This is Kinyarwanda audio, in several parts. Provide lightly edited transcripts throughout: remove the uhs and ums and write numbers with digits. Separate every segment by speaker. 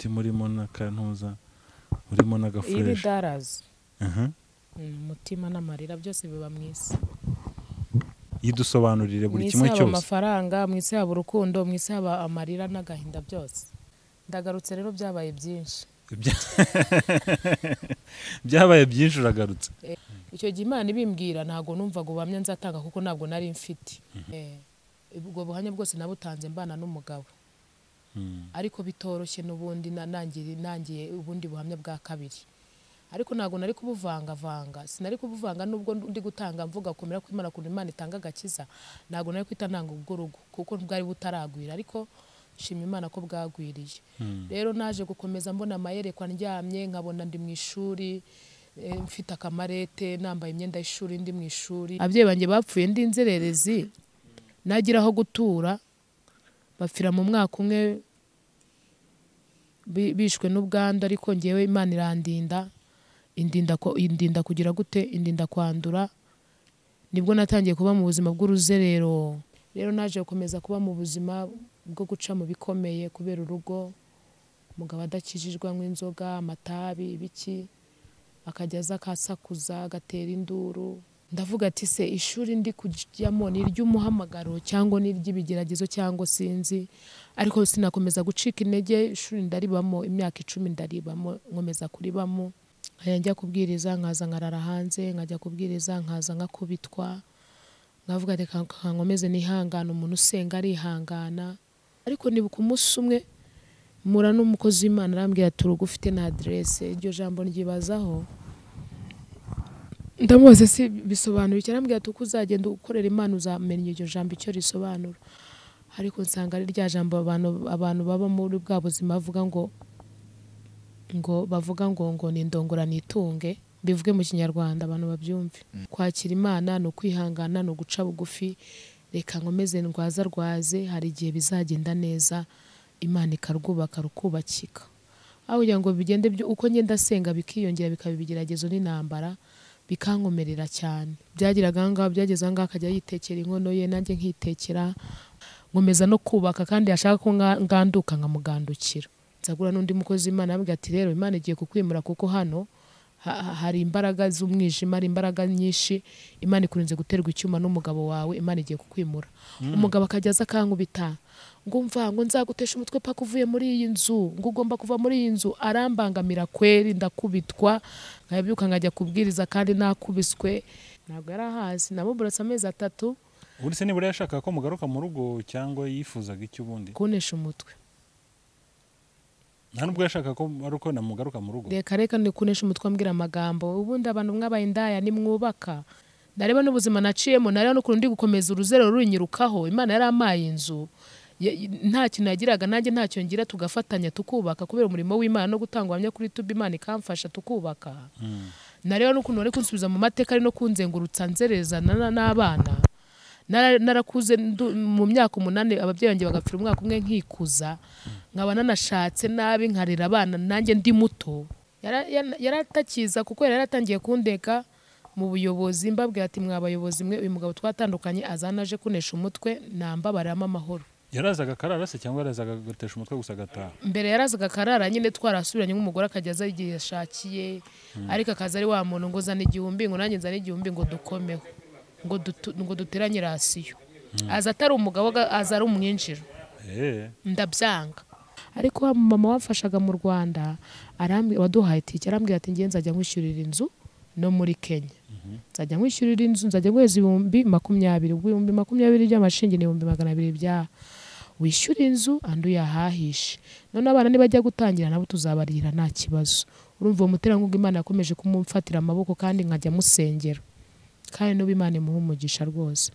Speaker 1: Umutima urimo n'akantuza, urimo n'agafureshi.
Speaker 2: Ibidarazi. Umutima n'amarira byose biba mu isi.
Speaker 1: Yidusobanurire buri kimwe cyose.
Speaker 2: Amafaranga, mu isi haba urukundo, mu isi haba amarira n'agahinda byose. Ndagarutse rero byabaye byinshi.
Speaker 1: Byabaye byinshi uragarutse.
Speaker 2: Icyo gihe Imana ibimbwira ntago numvaga ubuhamya nzatanga kuko ntabwo nari mfite. Ubwo buhamya bwose nabutanze mbana n'umugabo. Ariko bitoroshye n'ubundi nangiye ubundi buhamya bwa kabiri. Ariko ntago nari kubuvanga, sinari kubuvanga nubwo ndi gutanga mvuga komera ko Imana kuntu Imana itanga agakiza, ntago nari kwita ntanga ubwo rugo kuko bwari butaragwira, ariko shima Imana ko bwagwiriye. Rero naje gukomeza mbona amayerekwa ndyamye, nkabona ndi mu ishuri mfite akamarete, nambaye imyenda y'ishuri ndi mu ishuri. Ababyeyi banjye bapfuye ndi inzererezi, nagira aho gutura, bapfira mu mwaka umwe bishwe n'ubwandu, ariko ngewe Imana irandinda, indinda kugira gute, indinda kwandura. Nibwo natangiye kuba mu buzima bw'uruzerero. Rero naje gukomeza kuba mu buzima bwo guca mu bikomeye kubera urugo, umugabo adakijijwe anywa inzoga, amatabi, ibiki, akajya aza akasakuza agatera induru. Ndavuga ati se ishuri ndi kujyamo ni iry'umuhamagaro cyangwa ni iry'ibigeragezo cyangwa sinzi, ariko sinakomeza gucika intege. Ishuri ndaribamo imyaka 10 ndaribamo, nkomeza kuribamo. Nkajya njya kubwiriza nkaza nkarara hanze, nkajya kubwiriza nkaza nkakubitwa, nkavuga reka nkomeze nihangana, umuntu usenga arihangana. Ariko nibuka umunsi umwe mura n'umukozi w'Imana arambwira ati urugo ufite na adresse. Iryo jambo ryibazaho, ndamubaza si bisobanura iki, arambwira ati uko uzagenda ukorera Imana uzamenya iryo jambo icyo risobanura. Ariko nsanga ari rya jambo abantu baba muri bwa buzima bavuga ngo bavuga ngo ni indongora nitunge, bivuge mu Kinyarwanda abantu babyumve. Kwakira Imana ni ukwihangana, ni uguca bugufi, reka nkomeze ndwaza rwaze, hari igihe bizagenda neza, Imana ikarwubaka rukubakika. Aho kugira ngo bigende uko ngenda senga bikiyongera bikaba ibigeragezo n'intambara, bikankomerera cyane. Byagiraga ngaho, byageze ngaho akajya yitekera inkono ye, nanjye nkitekera, nkomeza no kubaka, kandi yashaka ko nganduka nkamugandukira. Nzagura n'undi mukozi Imana ambwira ati rero Imana igiye kukwimura kuko hano hari imbaraga z'umwijima, hari imbaraga nyinshi, Imana ikurinze guterwa icyuma n'umugabo wawe, Imana igiye kukwimura. Umugabo akajya aza akankubita, ngo mva ngo nzagutesha umutwe paka uvuye muri iyi nzu, ngo ugomba kuva muri iyi nzu. Arambangamira kweri, ndakubitwa, nkabyuka nkajya kubwiriza kandi nakubiswe. Ntabwo yarahazi, namuburatse amezi 3.
Speaker 1: Ubundi se nibura yashakaga ko mugaruka mu rugo cyangwa yifuzaga iki ubundi?
Speaker 2: Kunesha umutwe.
Speaker 1: Nta nubwo yashaka ko ari uko namugaruka mu rugo.
Speaker 2: Reka reka ni kunesha umutwe ambwira amagambo. Ubundi abantu mwabaye indaya nimwubaka. Ndareba n'ubuzima naciyemo, nareba n'ukuntu ndi gukomeza uruzerero runyirukaho. Imana yaramaye inzu, nta kintu yagiraga nanjye ntacyo ngira, tugafatanya tukubaka kubera umurimo w'Imana no gutanga ubuhamya kuri YouTube, Imana ikamfasha tukubaka. Nareba n'ukuntu bari kunsubiza mu mateka ari no kunzengurutsa nzereza n'abana. Narakuze mu myaka 8, ababyeyi banjye bagapfira umwaka umwe nkikuza, nkaba nanashatse nabi nkarera abana nanjye ndi muto. Yaratakiza kuko yari yaratangiye kundeka mu buyobozi, mbabwira ati mwa bayobozi mwe, uyu mugabo twatandukanye azana aje kunesha umutwe, nambabaramo amahoro.
Speaker 1: Yarazaga akarara se cyangwa yarazaga gutesha umutwe gusa agataha?
Speaker 2: Mbere yarazaga akarara nyine, twarasubiranye nk'umugore akajya aza igihe yashakiye, ariko akaza ari wa muntu ngo zana 1000 ngo nanjye nzane 1000 ngo dukomeho, ngo duteranye rasiyo. Aza atari umugabo, aza ari umwinjiro. Ndabyanga. Ariko wa mama wamfashaga mu Rwanda arambwira, waduhaye itike, arambwira ati ngiye nzajya nkwishyurira inzu no muri Kenya. Nzajya nkwishyurira inzu, nzajya nguheza 20,000, ubwo 20,000 by'amashingi ni 200,000 bya wishyura inzu andi uyahahishe. None abana nibajya gutangira nabo tuzabarira nta kibazo. Urumva uwo muterankunga Imana yakomeje kumumfatira amaboko kandi nkajya musengera. Kandi n'ubu Imana imuha umugisha rwose.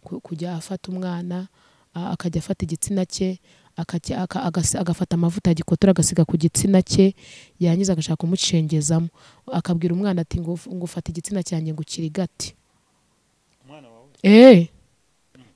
Speaker 2: Kujya afata umwana, akajya afata igitsina cye, agafata amavuta agikotora agasiga ku gitsina cye, yarangiza agashaka kumucengezamo, akabwira umwana ati ngo ufate igitsina cyanjye ngo ukirigate.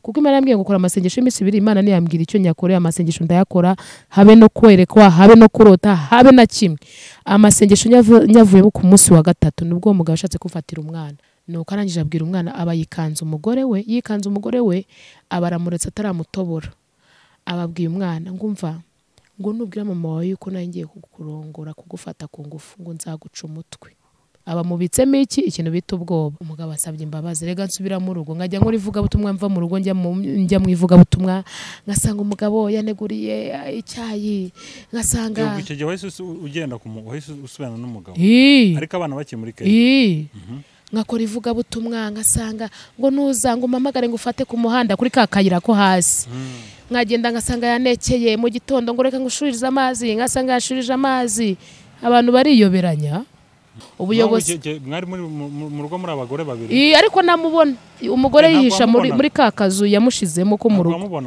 Speaker 2: Kuko Imana yambwiye ngo ukora amasengesho y'iminsi 2, Imana ntiyambwira icyo nyakoreye, amasengesho ndayakora, habe no kwerekwa, habe no kurota, habe na kimwe. Amasengesho nyavuye ku munsi wa 3 nubwo umugabo ashatse kufatira umwana. Nuko arangije abwira umwana, aba yikanze umugore we, yikanze umugore we, abaramuretse ataramutobora. Ababwiye umwana ngo umva, Ngo nubwira mama wawe yuko nawe ngiye kukurongora kugufata ku ngufu ngo nzaguca umutwe. Aba mubitsemo iki ikintu bita ubwoba. Umugabo asabye imbabazi, rega nsubira mu rugo nkajya nkora ivugabutumwa, mva mu rugo njya mu ivugabutumwa ngasanga umugabo yaneguriye icyayi, ngasanga
Speaker 1: icyo gihe wahise ugenda wahise usubirana n'umugabo ariko abana bakiri muri Kenya.
Speaker 2: Ngakora ivugabutumwa ngasanga ngo nuza ngo umpamagare ngo ufate ku muhanda kuri ka kayira ko hasi. Nkagenda ngasanga yanekeye mu gitondo ngo reka ngushuririze amazi, ngasanga yashurije amazi. Abantu bariyoberanya. Ubuyobozi
Speaker 1: mwari mu rugo muri abagore babiri.
Speaker 2: Ariko namubona umugore yihisha muri ka kazu yamushizemo ko mu rugo.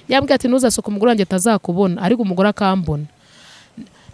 Speaker 2: Yambwiye ati ntuzasohoka umugore wanjye atazakubona, ariko umugore akambona.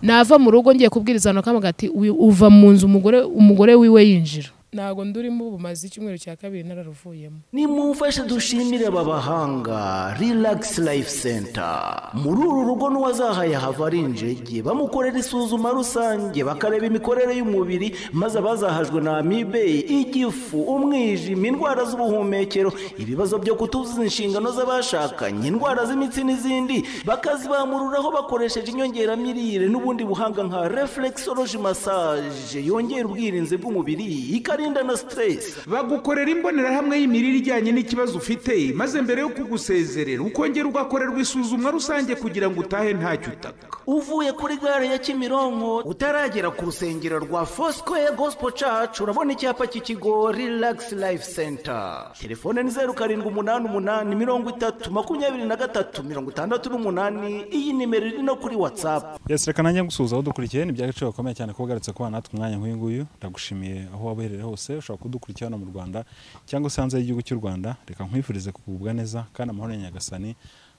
Speaker 2: Nava mu rugo ngiye kubwiriza abantu akamubwira ati uva mu nzu umugore wiwe yinjira. Ntago ndurimo bumaze icyumweru cya kabiri nararuvuyemo.
Speaker 3: Nimumfashe dushimire aba bahanga Relax Life Center. Muri uru rugo n'uwazahaye hava ari injege, bamukorera isuzuma rusange bakareba imikorere y'umubiri, maze abazahajwe na amibe, igifu, umwijima, indwara z'ubuhumekero, ibibazo byo kutuzuza inshingano z'abashakanye, indwara z'imitsi n'izindi, bakazibamururaho bakoresheje inyongeramirire n'ubundi buhanga nka reflexology massage yongera ubwirinzi bw'umubiri, ikarinda na stress.
Speaker 4: Bagukorera imbonerahamwe y'imirire ijyanye n'ikibazo ufite, maze mbere yo kugusezerera ukongera ugakorerwa isuzumwa rusange kugira ngo utahe ntacyo utaka.
Speaker 3: Uvuye kuri gare ya Kimironko utaragera ku rusengero rwa Foursquare Gospel Church urabona icyapa cy'ikigo Relax Life Center. Telefone ni 0788 30 23 68. Iyi nimero iri no kuri WhatsApp.
Speaker 1: Yes, reka nanjye ngusuhuza aho dukurikiye, ni by'agaciro gakomeye cyane kuba ugarutse kubana natwe umwanya nk'uyu nguyu. Ndagushimiye aho waba uherereye hose, ushobora kudukurikira hano mu Rwanda cyangwa se hanze y'igihugu cy'u Rwanda. Reka nkwifurize kugubwa neza kandi amahoro ya Nyagasani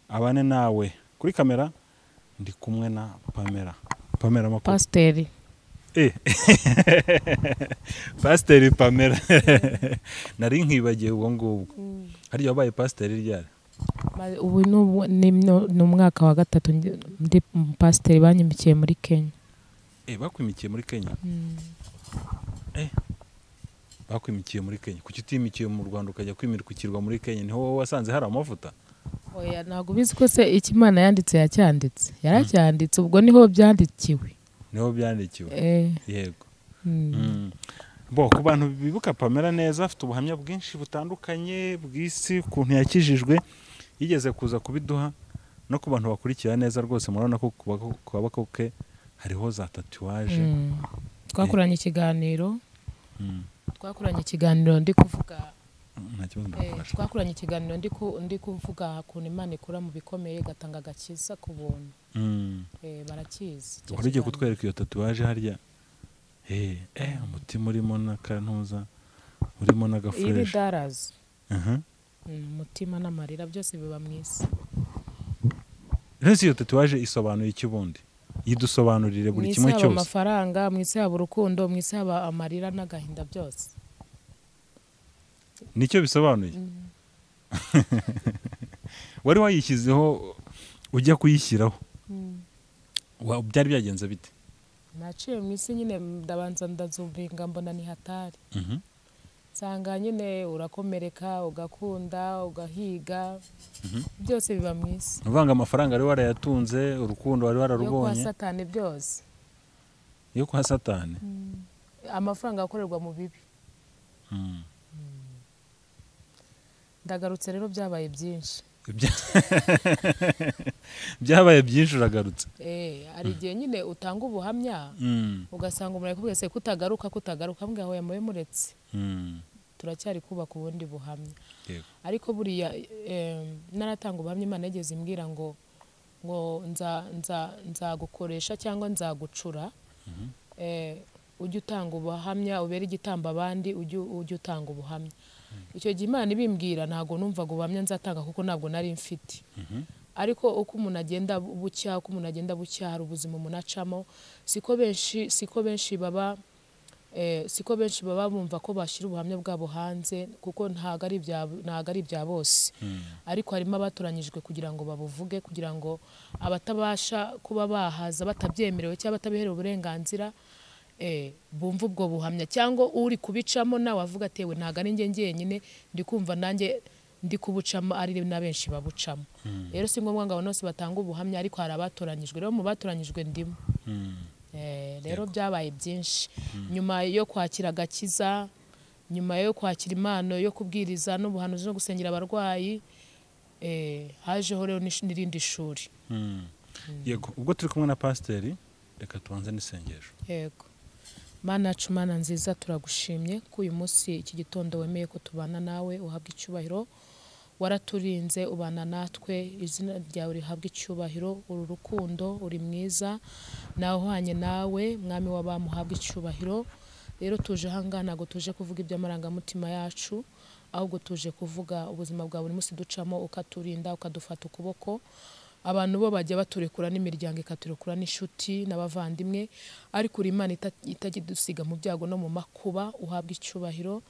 Speaker 1: abane nawe. Kuri kamera ndi kumwe na Pamela. Pamela makuru.
Speaker 2: Pasiteri.
Speaker 1: Pasiteri Pamela. Nari nkibagiye ubwo ngubwo. Harya wabaye pasiteri ryari?
Speaker 2: Ubu ni umwaka wa gatatu ndi pasiteri, banyimikiye muri Kenya.
Speaker 1: Bakwimikiye muri Kenya? Bakwimikiye muri Kenya. Kuki utimikiye mu Rwanda ukajya kwimirikirwa muri Kenya? Niho wowe wasanze hari amavuta?
Speaker 2: Oya, ntabwo ubizi ko se icyo Imana yanditse yacyanditse. Yaracyanditse, ubwo niho byandikiwe.
Speaker 1: Niho byandikiwe. Yego. Bo ku bantu bibuka Pamela neza, afite ubuhamya bwinshi butandukanye bw'isi ukuntu yakijijwe, yigeze kuza kubiduha. No ku bantu bakurikira neza rwose murabona ko ku kaboko ke hariho za tatuwaje.
Speaker 2: Twakoranye ikiganiro. Twakoranye ikiganiro ndi kuvuga twakoranye ikiganiro ndi kuvuga ukuntu Imana ikura mu bikomeye igatanga agakiza ku buntu. Barakizi.
Speaker 1: Wari ugiye kutwereka iyo tatuwaje harya? Umutima urimo n'akantuza, urimo n'agafureshi.
Speaker 2: Ibi darazi. Umutima n'amarira byose biba mu isi.
Speaker 1: Rero iyo tatuwaje isobanuye iki ubundi? Yidusobanurire buri kimwe cyose.
Speaker 2: Mu isi haba amafaranga, mu isi haba urukundo, mu isi haba amarira n'agahinda byose.
Speaker 1: Nicyo bisobanuye. Wari wayishyizeho ujya kuyishyiraho. Byari byagenze bite?
Speaker 2: Naciye mu isi nyine ndabanza ndazubinga mbona ni hatari. Nsanga nyine urakomereka, ugakunda, ugahiga, byose biba mu isi.
Speaker 1: Uvanga amafaranga wari warayatunze, urukundo wari wararubonye.
Speaker 2: Yo kwa Satani byose.
Speaker 1: Yo kwa Satani.
Speaker 2: Amafaranga akorerwa mu bibi. Ndagarutse rero byabaye byinshi.
Speaker 1: Byabaye byinshi uragarutse.
Speaker 2: Hari igihe nyine utanga ubuhamya ugasanga umuntu akubwiye se kutagaruka mbwa aho yamuye muretse. Turacyari kubaka ubundi buhamya. Ariko buriya naratanga ubuhamya Imana yageze imbwira ngo nzagukoresha cyangwa nzagucura. Ujye utanga ubuhamya ubere igitambo abandi, ujye utanga ubuhamya. Icyo gihe Imana ibimbwira ntago numvaga ubuhamya nzatanga kuko ntabwo nari mfite. Ariko uko umuntu agenda bucya, uko umuntu agenda bucya, hari ubuzima umuntu acamo, siko benshi baba bumva ko bashyira ubuhamya bwabo hanze kuko ntago ari ibya bose. Ariko harimo abatoranyijwe kugira ngo babuvuge, kugira ngo abatabasha kuba bahaza batabyemerewe cyangwa batabiherewe uburenganzira bumva ubwo buhamya, cyangwa uri kubicamo nawe avuga atewe ntago ari njye njyenyine, ndi kumva nanjye ndi kubucamo ari na benshi babucamo. Rero si ngombwa ngo abantu bose batange ubuhamya, ariko hari abatoranyijwe. Rero mu batoranyijwe ndimo. Rero byabaye byinshi nyuma yo kwakira agakiza, nyuma yo kwakira impano yo kubwiriza n'ubuhanuzi no gusengera abarwayi, hajeho rero n'irindi shuri.
Speaker 1: Yego, ubwo turi kumwe na pasiteri reka tubanze n'isengesho.
Speaker 2: Yego. Mana yacu, Mana nziza, turagushimye ko uyu munsi iki gitondo wemeye ko tubana nawe, uhabwa icyubahiro. Waraturinze ubana natwe, izina ryawe rihabwa icyubahiro. Uru rukundo, uri mwiza, nawe uhanye nawe mwami w'abami, uhabwa icyubahiro. Rero tuje ahangaha ntabwo tuje kuvuga iby'amarangamutima yacu, ahubwo tuje kuvuga ubuzima bwa buri munsi ducamo, ukaturinda, ukadufata ukuboko. Abantu bo bajya baturekura n'imiryango ikaturekura n'inshuti n'abavandimwe, ariko uri Imana itajya idusiga mu byago no mu makuba, uhabwa icyubahiro.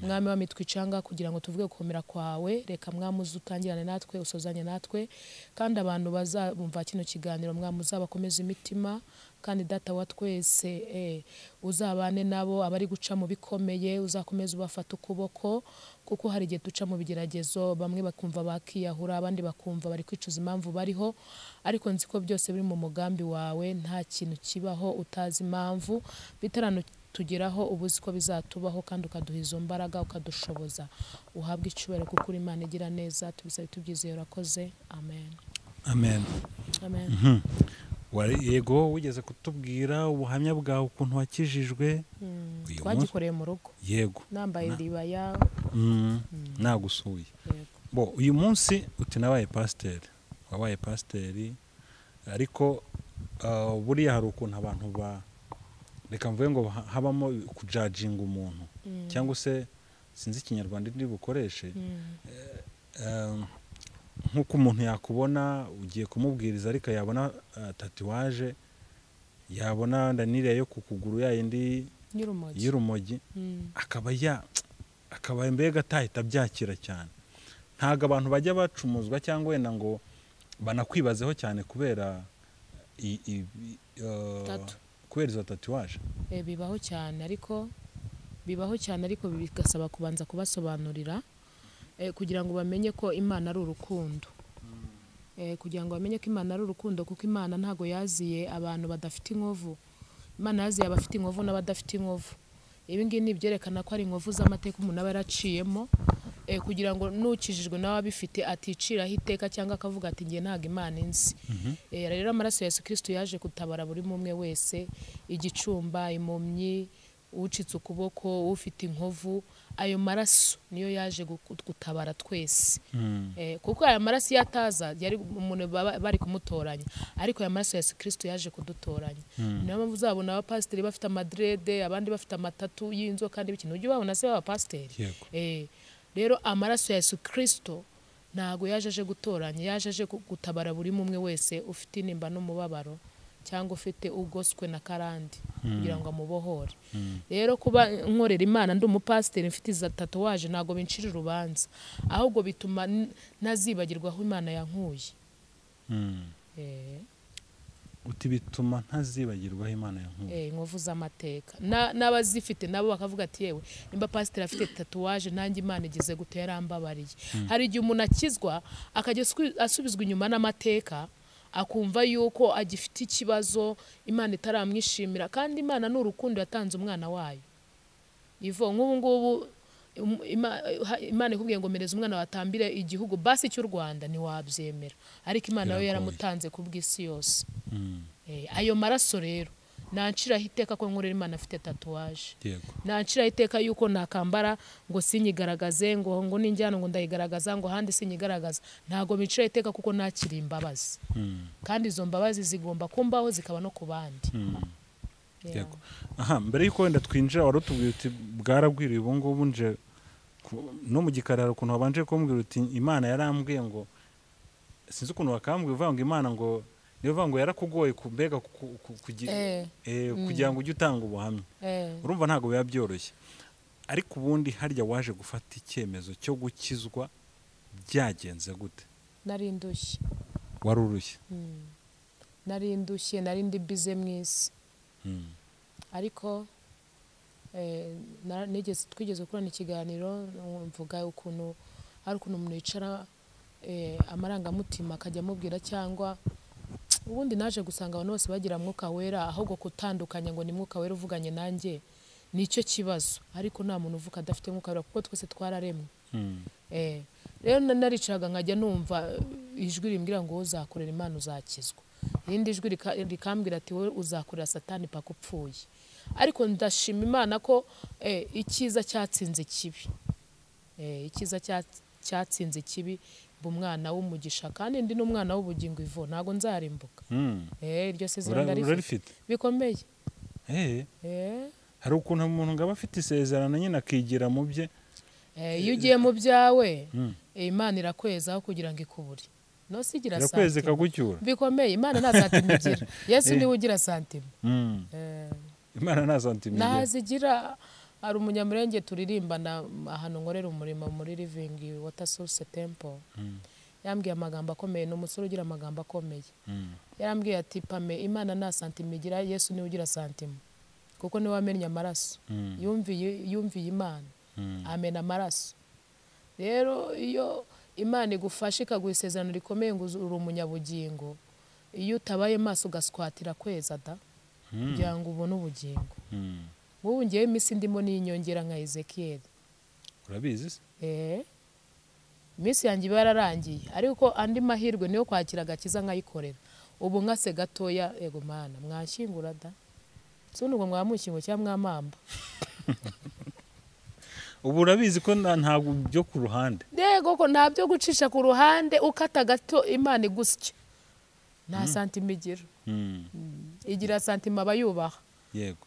Speaker 2: Mwami w'abami, twicanga kugira ngo tuvuge gukomera kwawe. Reka mwami uze utangirane natwe, usozanye natwe, kandi abantu bazabumva kino kiganiro mwami uzabakomeze imitima, kandi data wa twese uzabane nabo abari guca mu bikomeye, uzakomeze ubafata ukuboko, kuko hari igihe duca mu bigeragezo, bamwe bakumva bakiyahura, abandi bakumva bari kwicuza impamvu bariho, ariko nzi ko byose biri mu mugambi wawe, nta kintu kibaho utazi impamvu, bitaranatugeraho uba uzi ko bizatubaho, kandi ukaduha izo mbaraga, ukadushoboza. Uhabwe icyubahiro kuko uri Imana igira neza, tubisabe tubyizeye, urakoze. Amen.
Speaker 1: Amen.
Speaker 2: Amen.
Speaker 1: Yego, wigeze kutubwira ubuhamya bwawe ukuntu wakijijwe.
Speaker 2: Twagikoreye mu rugo.
Speaker 1: Yego.
Speaker 2: Nambaye iribaya.
Speaker 1: Nagusuye. Bo uyu munsi uti nabaye pasiteri, wabaye pasiteri, ariko buriya hari ukuntu abantu ba reka mvuge ngo habamo kujajinga umuntu, cyangwa se sinzi ikinyarwanda ndi bukoreshe, nk'uko umuntu yakubona ugiye kumubwiriza ariko yabona tatuwaje, yabona ndaniriya yo ku kuguru yayindi y'urumogi, akaba mbega atahita abyakira cyane. Ntabwo abantu bajya bacumuzwa cyangwa wenda ngo banakwibazeho cyane kubera kubera izo tatuwaje.
Speaker 2: Bibaho cyane, ariko bibaho cyane, ariko bigasaba kubanza kubasobanurira kugira ngo bamenye ko Imana ari urukundo. Kugira ngo bamenye ko Imana ari urukundo, kuko Imana ntago yaziye abantu badafite inkovu. Imana yaziye abafite inkovu n'abadafite inkovu. Ibi ngibi ni ibyerekana ko ari inkovu z'amateka umuntu aba yaraciyemo, kugira ngo nukijijwe nawe abifite aticiraho iteka cyangwa akavuga ati ngiye ntago Imana inzi. Rero amaraso ya Yesu Kristo yaje gutabara buri umwe wese, igicumba, impumyi, ucitse ukuboko, ufite inkovu, ayo maraso niyo yaje gutabara twese. Kuko aya maraso yataza yari umuntu bari kumutoranya, ariko aya maraso ya Yesu Kristo yaje kudutoranya. Niyo mpamvu uzabona abapasiteri bafite amadrede, abandi bafite amatatu y'inzoka kandi ikintu ujye ubabona se b'abapasiteri. Rero amaraso ya Yesu Kristo ntago yaje aje gutoranya, yaje aje gutabara buri umwe wese ufite intimba n'umubabaro cyangwa ufite ugoswe na karandi, kugira ngo amubohore. Rero kuba nkorera Imana ndi umupasiteri mfite iza tatuwaje ntago bincira urubanza, ahubwo bituma ntazibagirwa aho Imana yankuye.
Speaker 1: Uti bituma ntazibagirwa aho Imana yankuye.
Speaker 2: Inkovu z'amateka n'abazifite nabo bakavuga ati yewe nimba pasiteri afite tatuwaje nanjye Imana igeze gute yarambabariye. Hari igihe umuntu akizwa akajya asubizwa inyuma n'amateka, akumva yuko agifite ikibazo Imana itaramwishimira, kandi Imana ni urukundo, yatanze umwana wayo. Ivo nk'ubu ngubu Imana ikubwiye ngo mereza umwana watambire igihugu basi cy'u Rwanda ntiwabyemera, ariko Imana yo yaramutanze ku bw'isi yose. Ayo maraso rero nanciraho iteka ko nkorera Imana afite tatuwaje, nanciraho iteka yuko nakambara ngo sinyigaragaze, ngo ngo ninjyana ngo ndayigaragaza, ngo handi sinyigaragaza, ntago binciraho iteka kuko nakiri imbabazi. Kandi izo mbabazi zigomba kumbaho zikaba no ku bandi.
Speaker 1: Yego. Aha, mbere yuko wenda twinjira wari utubwiye uti bwaragwiriye ubu ngubu nje no mu gikararo ukuntu wabanje kumbwira uti Imana yarambwiye ngo sinzi ukuntu wakambwiye uvuga ngo Imana ngo niyo uvuga ngo yarakugoye mbega kugira ngo ujye utanga ubuhamya. Urumva ntago biba byoroshye. Ariko ubundi harya waje gufata icyemezo cyo gukizwa byagenze gute?
Speaker 2: Nari ndushye.
Speaker 1: Wari urushye?
Speaker 2: Nari ndushye, nari ndi bize mu isi. Ariko twigeze gukorana ikiganiro mvuga ukuntu Hari ukuntu umuntu yicara amarangamutima akajya amubwira, cyangwa ubundi naje gusanga abantu bose bagira mwuka wera, ahubwo kutandukanya ngo ni mwuka wera uvuganye nanjye nicyo kibazo. Ariko nta muntu uvuka adafite mwuka wera, kuko twese twararemwe. Rero naricaraga nkajya numva ijwi rimbwira ngo uzakorera Imana uzakizwa, irindi jwi rikambwira ati wowe uzakorera Satani paka upfuye. Ariko ndashima Imana ko icyiza cyatsinze ikibi, icyiza cyatsinze ikibi, mba umwana w'umugisha kandi ndi n'umwana w'ubugingo ivo, ntago nzarimbuka. Iryo sezerano ndarifite bikomeye.
Speaker 1: Hari ukuntu umuntu ngaba afite isezerano nyine akigira mu bye.
Speaker 2: Iyo ugiye mu byawe Imana irakwezaho kugira ngo ikubure. No si igira
Speaker 1: santima. Ikagucyura.
Speaker 2: Bikomeye. Imana nta santima igira. Yesu niwe ugira santima.
Speaker 1: Imana nta santima igira.
Speaker 2: Ntazigira. Hari umunyamurenge turirimbana ahantu nkorera umurimo muri Living Water Source Temple. Yambwiye amagambo akomeye, ni umusore ugira amagambo akomeye. Yarambwiye ati Pame, Imana nta santima igira, Yesu niwe ugira santima. Kuko niwe wamennye amaraso. Yumviye Imana. Amena amaraso. Rero iyo Imana igufashe ikaguha isezerano rikomeye ngo uri umunyabugingo, iyo utabaye maso ugaswatira kweza da kugira ngo ubone ubugingo. Nk'ubu ngewe iminsi ndimo n'inyongera nka Ezekiel.
Speaker 1: Urabizi se?
Speaker 2: Iminsi yanjye iba yararangiye, ariko andi mahirwe niyo kwakira agakiza nkayikorera. Ubu nkase gatoya, ego Mana mwanshyingura da. Si ubwo mwamushyingo cyangwa mwamamba.
Speaker 1: Ubu urabizi ko ntabwo byo ku ruhande.
Speaker 2: Yego ko nta byo gucisha ku ruhande, ukata gato Imana igusya. Nta santima igira. Igira santima abayubaha.
Speaker 1: Yego.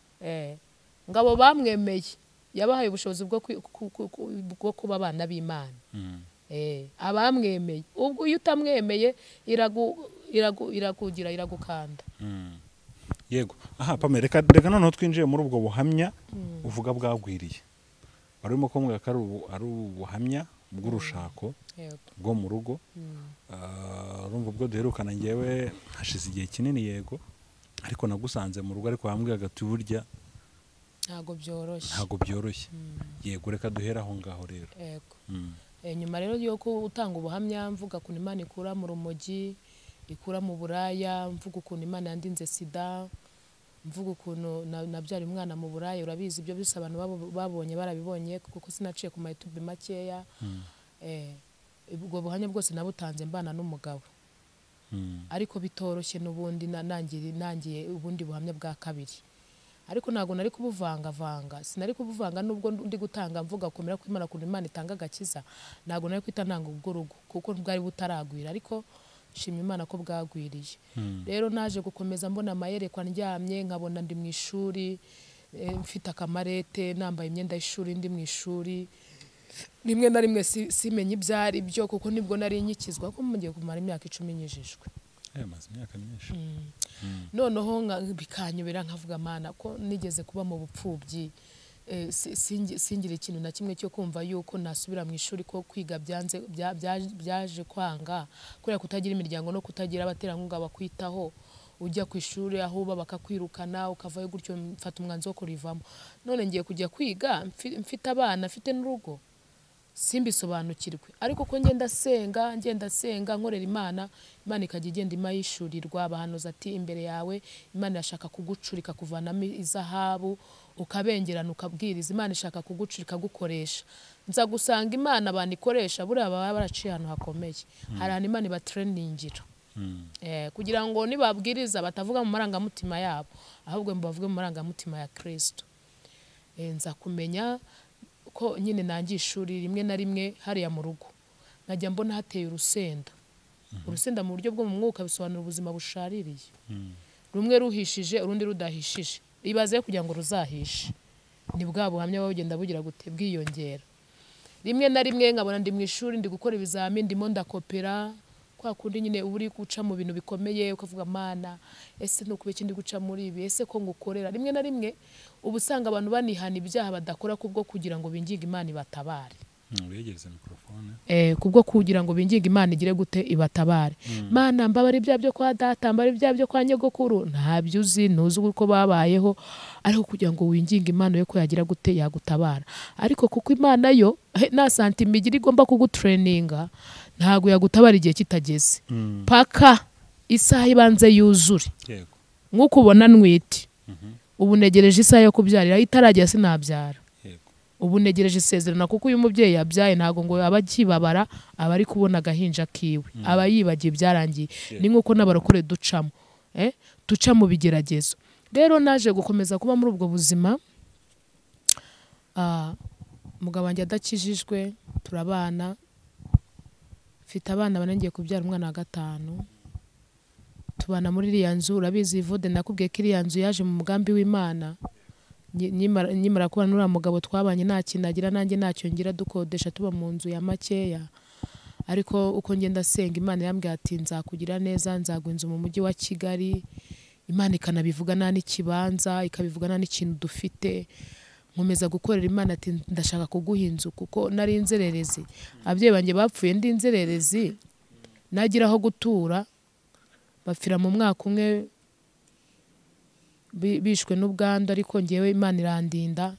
Speaker 2: Ngabo bamwemeye yabahaye ubushobozi bwo kuba abana b'Imana. Abamwemeye. Ubwo iyo utamwemeye irakugira iragukanda.
Speaker 1: Yego. Aha Pame, reka noneho twinjiye muri ubwo buhamya uvuga bwagwiriye. Warimo kumbwira ko ari ubuhamya bw'urushako bwo mu rugo. Urumva ubwo duherukana ngewe hashize igihe kinini, yego, ariko nagusanze mu rugo, ariko wambwiraga ati burya
Speaker 2: ntago byoroshye.
Speaker 1: Ntago byoroshye. Yego, reka duhera aho ngaho rero.
Speaker 2: Yego. Nyuma rero yo gutanga ubuhamya mvuga ukuntu Imana ikura mu rumogi, ikura mu buraya, mvuga ukuntu Imana yandinze sida, mvuga ukuntu nabyara umwana mu buraya, urabizi ibyo byose abantu babonye barabibonye kuko sinaciye ku YouTube makeya. Ubwo buhamya bwose nabutanze mbana n'umugabo. Ariko bitoroshye n'ubundi nangiye ubundi buhamya bwa kabiri. Ariko ntago nari kubuvanga vanga, sinari kubuvanga nubwo ndi gutanga mvuga komera ko Imana kuntu Imana itanga agakiza, ntago nari kwita ntanga ubwo rugo kuko bwari butaragwira, ariko shima Imana ko bwagwiriye. Rero naje gukomeza mbona amayerekwa ndyamye, nkabona ndi mu ishuri, mfite akamarete, nambaye imyenda y'ishuri ndi mu ishuri. Rimwe na rimwe simenye ibyari byo kuko nibwo nari nkikizwa, ko mugiye kumara imyaka 10 nyijijwe.
Speaker 1: Maze imyaka myinshi.
Speaker 2: Noneho bikanyobera nkavuga Mana ko nigeze kuba mu bupfubyi, singira ikintu na kimwe cyo kumva yuko nasubira mu ishuri, ko kwiga byanze byaje kwanga kubera kutagira imiryango no kutagira abaterankunga bakwitaho. Ujya ku ishuri aho uba bakakwirukana ukavayo gutyo, mfata umwanzuro wo kurivamo. None ngiye kujya kwiga mfite abana, mfite n'urugo, simbisobanukirwe. Ariko ko ngenda senga nkorera Imana, Imana ikajya igenda imayishurirwa. Abahanuzi ati imbere yawe Imana irashaka kugucurika kuvanamo izahabu ukabengerana ukabwiriza, Imana ishaka kugucurika gukoresha. Nza gusanga Imana abantu ikoresha buriya baba baraciye ahantu hakomeye. Hari ahantu Imana ibatrainingira. Kugira ngo nibabwiriza batavuga mu marangamutima yabo, ahubwo bavuge mu marangamutima ya Kristo. Nza kumenya ko nyine nangiye ishuri rimwe na rimwe hariya mu rugo nkajya mbona hateye urusenda. Urusenda mu buryo bwo mu mwuka bisobanura ubuzima bushaririye. Rumwe ruhishije urundi rudahishije. Ibaze kugira ngo ruzahishe. Ni bwa buhamya bugenda bugira gute bwiyongera. Rimwe na rimwe nkabona ndi mu ishuri ndi gukora ibizamini, ndimo ndakopera, kwa kundi nyine uri guca mu bintu bikomeye ukavuga Mana ese nukube ikindi guca muri ibi, ese ko ngukorera. Rimwe na rimwe ubusanga abantu banihana ibyaha badakora kubwo kugira ngo binginge Imana ibatabare.
Speaker 1: Wegereze mikrofone.
Speaker 2: Kubwo kugira ngo binginge Imana igire gute ibatabare. Mana mbabare ibyaha byo kwa data, mbabare ibyaha byo kwa nyogokuru, ntabyo uzi, ntuzi uko babayeho, ariko kugira ngo winginge Imana yo ko yagira gute yagutabara. Ariko kuko Imana yo nta santima igira igomba kugutraininga, ntabwo yagutabara igihe kitageze. Paka isaha ibanze yuzure.
Speaker 1: Yego.
Speaker 2: Nk'uko ubona ntwite. Ubu negereje isaha yo kubyarira, itaragera sinabyara. Ubu negereje isezerano kuko uyu mubyeyi yabyaye ntago ngo aba akibabara, aba ari kubona agahinja kiwe, aba yibagiye ibyarangiye. Ni nkuko n'abarokore ducamo, duca mu bigeragezo. Rero naje gukomeza kuba muri ubwo buzima, umugabo wanjye adakijijwe, turabana, mfite abana bane, ngiye kubyara umwana wa 5, tubana muri iriya nzu. Urabizi Ivode, nakubwiye ko iriya nzu yaje mu mugambi w'Imana. Nyimara kubana n'uriya mugabo twabanye nta kintu agira nanjye ntacyo ngira, dukodesha tuba mu nzu ya makeya. Ariko uko ngenda senga Imana yambwiye ati nzakugira neza, nzaguha inzu mu mujyi wa Kigali. Imana ikanabivuga nta n'ikibanza, ikabivuga nta n'ikintu dufite. Nkomeza gukorera Imana ati ndashaka kuguha inzu kuko nari inzererezi. Ababyeyi banjye bapfuye ndi inzererezi, nagira aho gutura, bapfira mu mwaka umwe bishwe n'ubwandu, ariko ngewe Imana irandinda,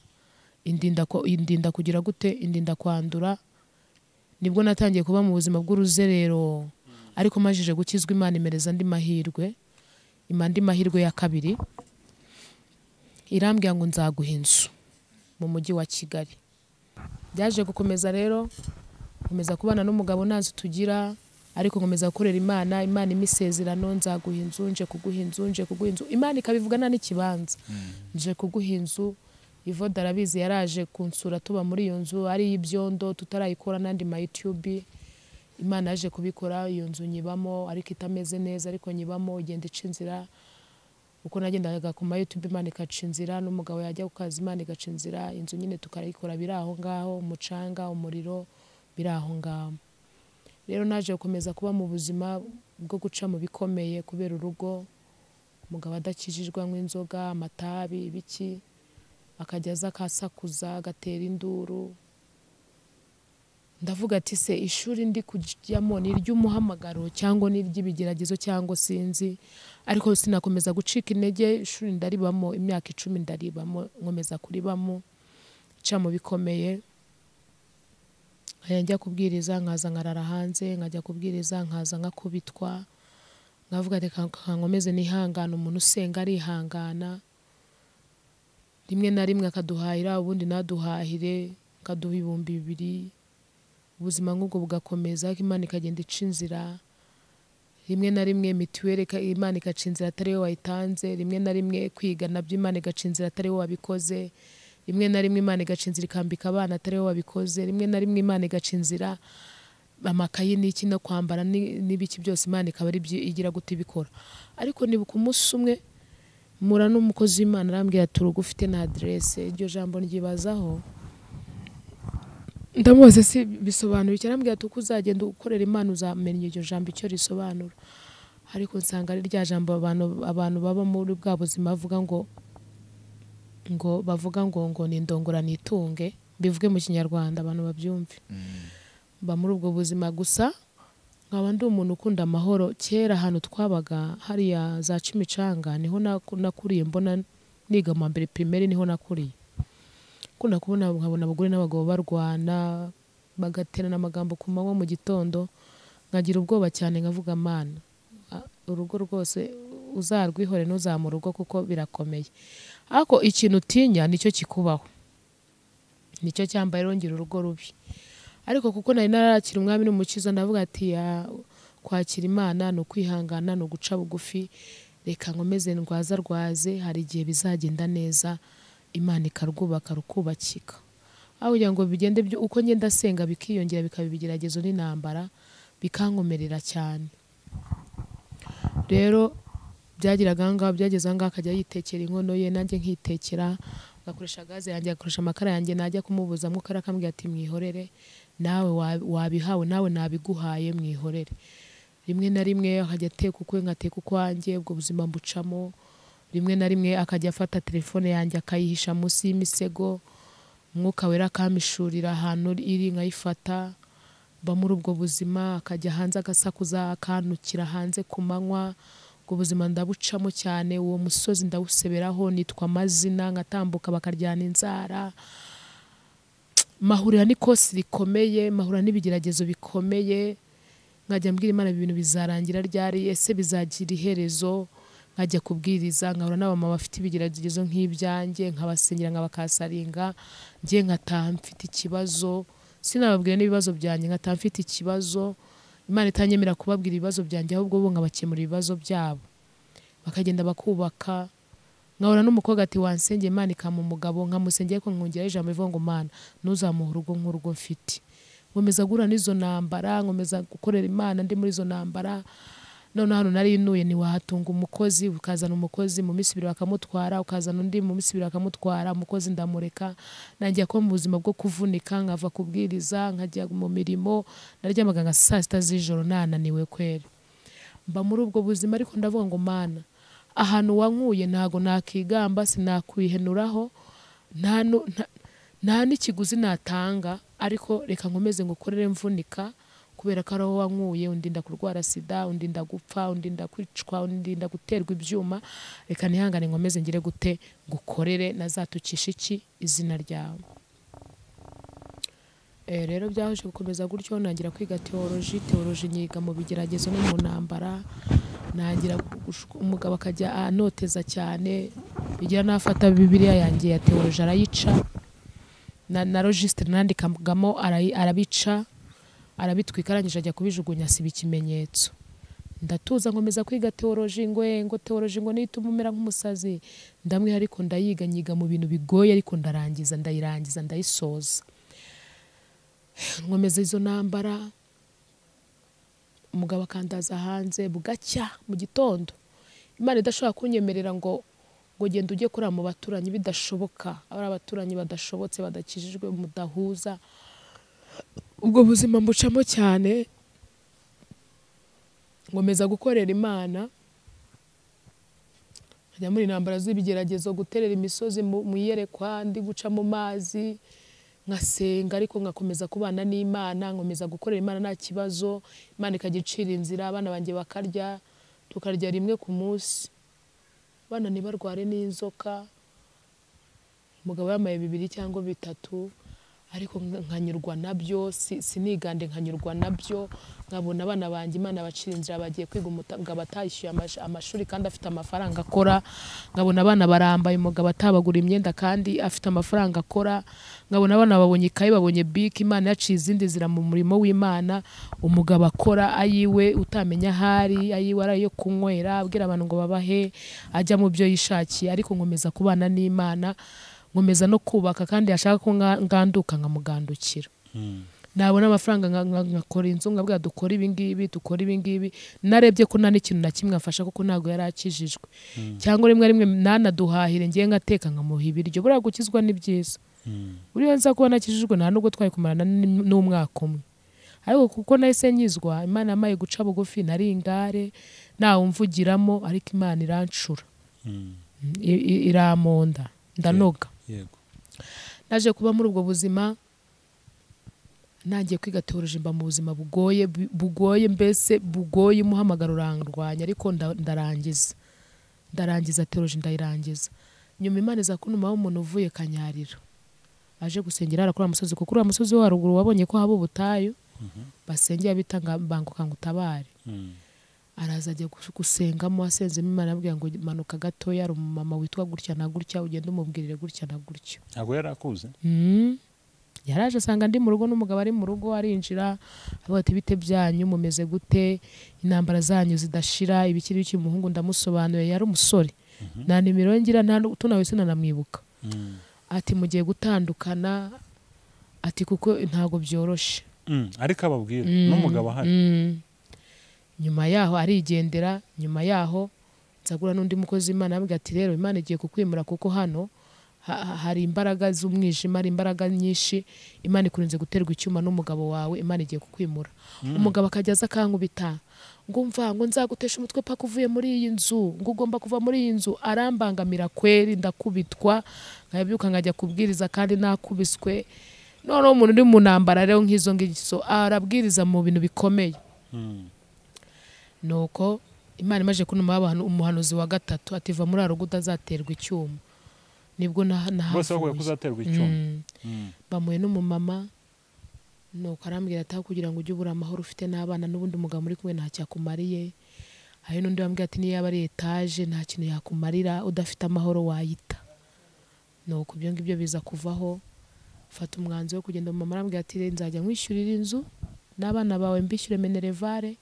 Speaker 2: indinda kugira gute, indinda kwandura. Nibwo natangiye kuba mu buzima bw'uruzerero, ariko majije gukizwa Imana imereza andi mahirwe, andi mahirwe ya kabiri, irambwira ngo nzaguha inzu mu mujyi wa Kigali. Byaje gukomeza rero, nkomeza kubana n'umugabo nta nzu tugira, ariko nkomeza gukorera Imana. Imana imisezerano, nzaguha inzu, nje kuguha inzu, nje kuguha inzu. Imana ikabivuga nta n'ikibanza, nje kuguha inzu. Ivode arabizi, yaraje kunsura tuba muri iyo nzu ari y'ibyondo, tutarayikora n'andi ma YouTube. Imana yaje kubikora, iyo nzu nyibamo ariko itameze neza, ariko nyibamo, igenda ica inzira. Uko nagendaga ku ma YouTube Imana ikaca inzira, n'umugabo yajya ku kazi Imana igaca inzira, inzu nyine tukarayikora biri aho ngaho, umucanga, umuriro biri aho ngaho. Rero naje gukomeza kuba mu buzima bwo guca mu bikomeye kubera urugo, umugabo adakijijwe anywa inzoga, amatabi, ibiki, akajya aza akasakuza, agatera induru. Ndavuga ati se ishuri ndi kujyamo ni iry'umuhamagaro cyangwa ni iry'ibigeragezo cyangwa sinzi, ariko sinakomeza gucika intege. Ishuri ndaribamo imyaka 10 ndaribamo, nkomeza kuribamo, nca mu bikomeye. Nkajya kubwiriza nkaza nkarara hanze, nkajya kubwiriza nkaza nkakubitwa, nkavuga reka nkomeze nihangana, umuntu usenga arihangana. Rimwe na rimwe akaduhahira, ubundi naduhahire, akaduha 2000. Ubuzima nk'ubwo bugakomeza, Imana ikagenda ica inzira. Rimwe na rimwe mituweli Imana igaca inzira atari wowe wayitanze, rimwe na rimwe kwiga nabyo Imana igaca inzira atari wowe wabikoze, rimwe na rimwe Imana igaca inzira ikambika abana atari wowe wabikoze, rimwe na rimwe Imana igaca inzira amakayi n'iki no kwambara n'ibiki byose Imana ikaba ari igira gute ibikora. Ariko nibuka umunsi umwe mura n'umukozi w'Imana arambwira ati urugo ufite na adresse. Iryo jambo ryibazaho, ndamubaza si bisobanura iki, arambwira ati uko uzagenda ukorera Imana uzamenya iryo jambo icyo risobanura. Ariko nsanga ari rya jambo abantu baba muri bwa buzima bavuga ngo bavuga ngo ni indongora nitunge, bivuge mu Kinyarwanda abantu babyumve. Mba muri ubwo buzima gusa, nkaba ndi umuntu ukunda amahoro. Kera ahantu twabaga hariya za Kimicanga niho nakuriye, mbona niga mu mbere primaire niho nakuriye. Kunda kubona nkabona abagore n'abagabo barwana, bagaterana amagambo ku manywa mu gitondo, nkagira ubwoba cyane, nkavuga Mana, urugo rwose uzarwihore ntuzamure urugo kuko birakomeye. Ariko ikintu utinya nicyo kikubaho, nicyo cyambaye rero ngira urugo rubi. Ariko kuko nari narakira umwami n'umukiza, ndavuga ati kwakira Imana ni ukwihangana, ni uguca bugufi, reka nkomeze ndwaza rwaze, hari igihe bizagenda neza, Imana ikarwubaka rukubakika. Aho kugira ngo bigende uko ngenda senga bikiyongera bikaba ibigeragezo n'intambara, bikankomerera cyane. Rero byagiraga ngaho, byageze ngaho akajya yitekera inkono ye, nanjye nkitekera, agakoresha gaze yanjye, agakoresha amakara yanjye, najya kumubuza mwuka akambwira ati mwihorere, nawe wabihawe, nawe nabiguhaye, mwihorere. Rimwe na rimwe akajya ateka ukwe ngateka ukwanjye, ubwo buzima mbucamo. Rimwe na rimwe akajya afata telefone yanjye akayihisha munsi y'imisego, Umwuka Wera akampishurira ahantu iri nkayifata. Mba muri ubwo buzima, akajya hanze agasakuza, akantukira hanze ku manywa. Ubwo buzima ndabucamo cyane, uwo musozi ndawuseberaho, nitwa amazina, nkatambuka bakaryana inzara. Mahurira n'ikosi rikomeye, mahurira n'ibigeragezo bikomeye, nkajya mbwira Imana ibintu bizarangira ryari, ese bizagira iherezo? Nkajya kubwiriza, nkahura n'abamama bafite ibigeragezo nk'ibyanjye, nkabasengera, nkabakasaringa, njye nkataha mfite ikibazo, sinababwira n'ibibazo byanjye, nkataha mfite ikibazo. Imana itanyemera kubabwira ibibazo byanjye, ahubwo bo nkabakemura ibibazo byabo, bakagenda bakubaka. Nkahura n'umukobwa ati wansengeye Imana ikampa umugabo, nkamusengeye ko nkongeraho ijambo rivuga ngo Mana ntuzamuhe urugo nk'urugo mfite. Nkomeza guhura n'izo ntambara, nkomeza gukorera Imana ndi muri izo ntambara. None hano nari ntuye, ntiwahatunga umukozi, ukazana umukozi mu minsi ibiri bakamutwara, ukazana undi mu minsi ibiri bakamutwara, umukozi ndamureka. Nangiye kuba mu buzima bwo kuvunika, nkava kubwiriza, nkajya mu mirimo, naryamaga nka saa sita z'ijoro nananiwe kweri. Mba muri ubwo buzima, ariko ndavuga ngo Mana, ahantu wankuye ntago nakigamba, sinakwihenuraho, nta n'ikiguzi natanga, ariko reka nkomeze ngukorere mvunika, kubera ko ariho wankuye, undinda kurwara sida, undinda gupfa, undinda kwicwa, undinda guterwa ibyuma, reka nihangane nkomeze ngire gute ngukorere, nazatukisha iki izina ryawe. Rero byaje gukomeza gutyo, ntangira kwiga theology, theology nyiga mu bigeragezo no mu ntambara, ntangira umugabo akajya anoteza cyane, bigira nafata Bibiliya yanjye ya theology arayica, na registre nandikagamo arabica, arabitwika, arangije ajya kubijugunya asiba ikimenyetso. Ndatuza nkomeza kwiga theology, ngo theology ngo nituma umera nk'umusazi, ndamwe ariko ndayiga, nyiga mu bintu bigoye, ariko ndarangiza, ndayirangiza, ndayisoza. Nkomeza izo ntambara, umugabo akandaza hanze bugacya mu gitondo. Imana idashobora kunyemerera ngo genda ujye kurara mu baturanyi, bidashoboka, ari abaturanyi badashobotse, badakijijwe, mudahuza. Ubwo buzima mbucamo cyane, nkomeza gukorera Imana, nkajya muri intambara z'ibigeragezo, guterera imisozi mu iyerekwa, ndi guca mu mazi, nkasenga, ariko ngakomeza kubana n'Imana, nkomeza gukorera Imana nta kibazo. Imana ikajya icira inzira, abana banjye bakarya, tukarya rimwe ku munsi, abana ntibarware n'inzoka, umugabo yambaye 2 cyangwa 3, ariko nkanyurwa nabyo, sinigande, nkanyurwa nabyo, nkabona abana banjye Imana bacira inzira, bagiye kwiga, umugabo atayishyuye amashuri kandi afite amafaranga akora, nkabona abana barambaye, umugabo atabagura imyenda kandi afite amafaranga akora, nkabona abana babonye ikayi, babonye bike, Imana yaciye izindi nzira mu murimo w'Imana, umugabo akora ayiwe utamenya ahari, ayiwe ari ayo kunywera, abwira abantu ngo babahe, ajya mu byo yishakiye, ariko nkomeza kubana n'Imana, nkomeza no kubaka, kandi yashaka ko nganduka nkamugandukira. Nabona amafaranga nkakora inzu, nkabwira dukora ibi ngibi, dukora ibi ngibi, narebye ko nta n'ikintu na kimwe afasha, kuko ntago yari akijijwe, cyangwa rimwe rimwe nanaduhahire, ngiye ngateka nkamuha ibiryo. Buriya gukizwa ni byiza, buriya nza kuba nakijijwe nta nubwo twari kumarana n'umwaka umwe, ariko kuko nahise nkizwa, Imana yamaye guca bugufi, nari ingare ntawumvugiramo, ariko Imana irancura, iramonda, ndanoga.
Speaker 1: Yego.
Speaker 2: Naje kuba muri ubwo buzima, nangiye kwiga theology, mba mu buzima bugoye, bugoye mbese bugoye, umuhamagaro urandwanya, ariko ndarangiza theology, ndayirangiza. Nyuma Imana iza kuntumaho umuntu uvuye Kanyarira, aje gusengera hariya kuri uriya musozi, kuko uriya musozi wo haruguru wabonye ko haba ubutayu, basengera bita Banguka ngo utabare. Araza ajya gusengamo, asenzemo Imana arabwira ngo manuka gatoya, hari umumama witwa gutya na gutya, ugende umubwirire gutya na gutya.
Speaker 1: Ntabwo yari akuze?
Speaker 2: Yaraje asanga ndi mu rugo n'umugabo ari mu rugo, arinjira avuga ati bite byanyu, mumeze gute, intambara zanyu zidashira, ibiki n'ibiki. Umuhungu ndamusobanuriye, yari umusore, nta nimero ngira, nta tunawe sinanamwibuka. Ati mugiye gutandukana, ati kuko ntago byoroshe.
Speaker 1: Ariko ababwira n'umugabo ahari.
Speaker 2: Nyuma yaho arigendera. Nyuma yaho nzagura n'undi mukozi Imana, ambwira ati rero Imana igiye kukwimura, kuko hano Hari imbaraga z'umwijima, hari imbaraga nyinshi, Imana ikurinze guterwa icyuma n'umugabo wawe, Imana igiye kukwimura. Umugabo akajya aza akankubita, ngo mva ngo nzagutesha umutwe paka uvuye muri iyi nzu, ngo ugomba kuva muri iyi nzu. Arambangamira kweri, ndakubitwa, nkabyuka nkajya kubwiriza kandi nakubiswe. Noneho umuntu uri mu ntambara rero nk'izo ngizo arabwiriza mu bintu bikomeye. Nuko Imana imaje kuntuma umuhanuzi wa gatatu ati va muri arugo utazaterwa icyuma. Nibwo
Speaker 1: Bose bavuga ko uzaterwa icyuma.
Speaker 2: Bamuye n'umumama, nuko arambwira ati kugira ngo ujye ubura amahoro ufite n'abana, n'ubundi umugabo muri kumwe ntacyo akumariye. Hari n'undi wambwira ati niyo yaba ari etaje nta kintu yakumarira, udafite amahoro wayita. Nuko ibyo ngibyo biza kuvaho, mfata umwanzuro wo kugenda. Mama arambwira ati nzajya nkwishyurira inzu n'abana bawe mbishyure minerevare,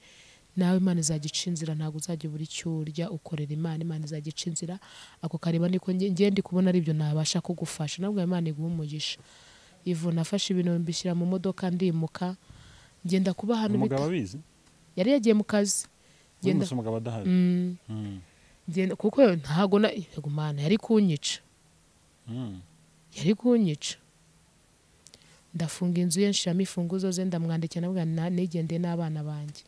Speaker 2: nawe Imana izajya ica inzira, ntabwo uzajya ubura icyo urya, ukorera Imana, Imana izajya ica inzira. Ako kareba niko ngiye ndi kubona ari ibyo nabasha kugufasha, nabwo Imana iguha umugisha. Ivu nafashe ibintu mbishyira mu modoka ndimuka, ngenda kuba ahantu.
Speaker 1: Umugabo abizi?
Speaker 2: Yari yagiye mu kazi.
Speaker 1: Ngenda umugabo adahari.
Speaker 2: Ngenda kuko ntago na Imana yari kunyica. Yari kunyica. Ndafunga inzu ye, nshiramo imfunguzo ze, ndamwandikira nabwo nigendeye n'abana banjye.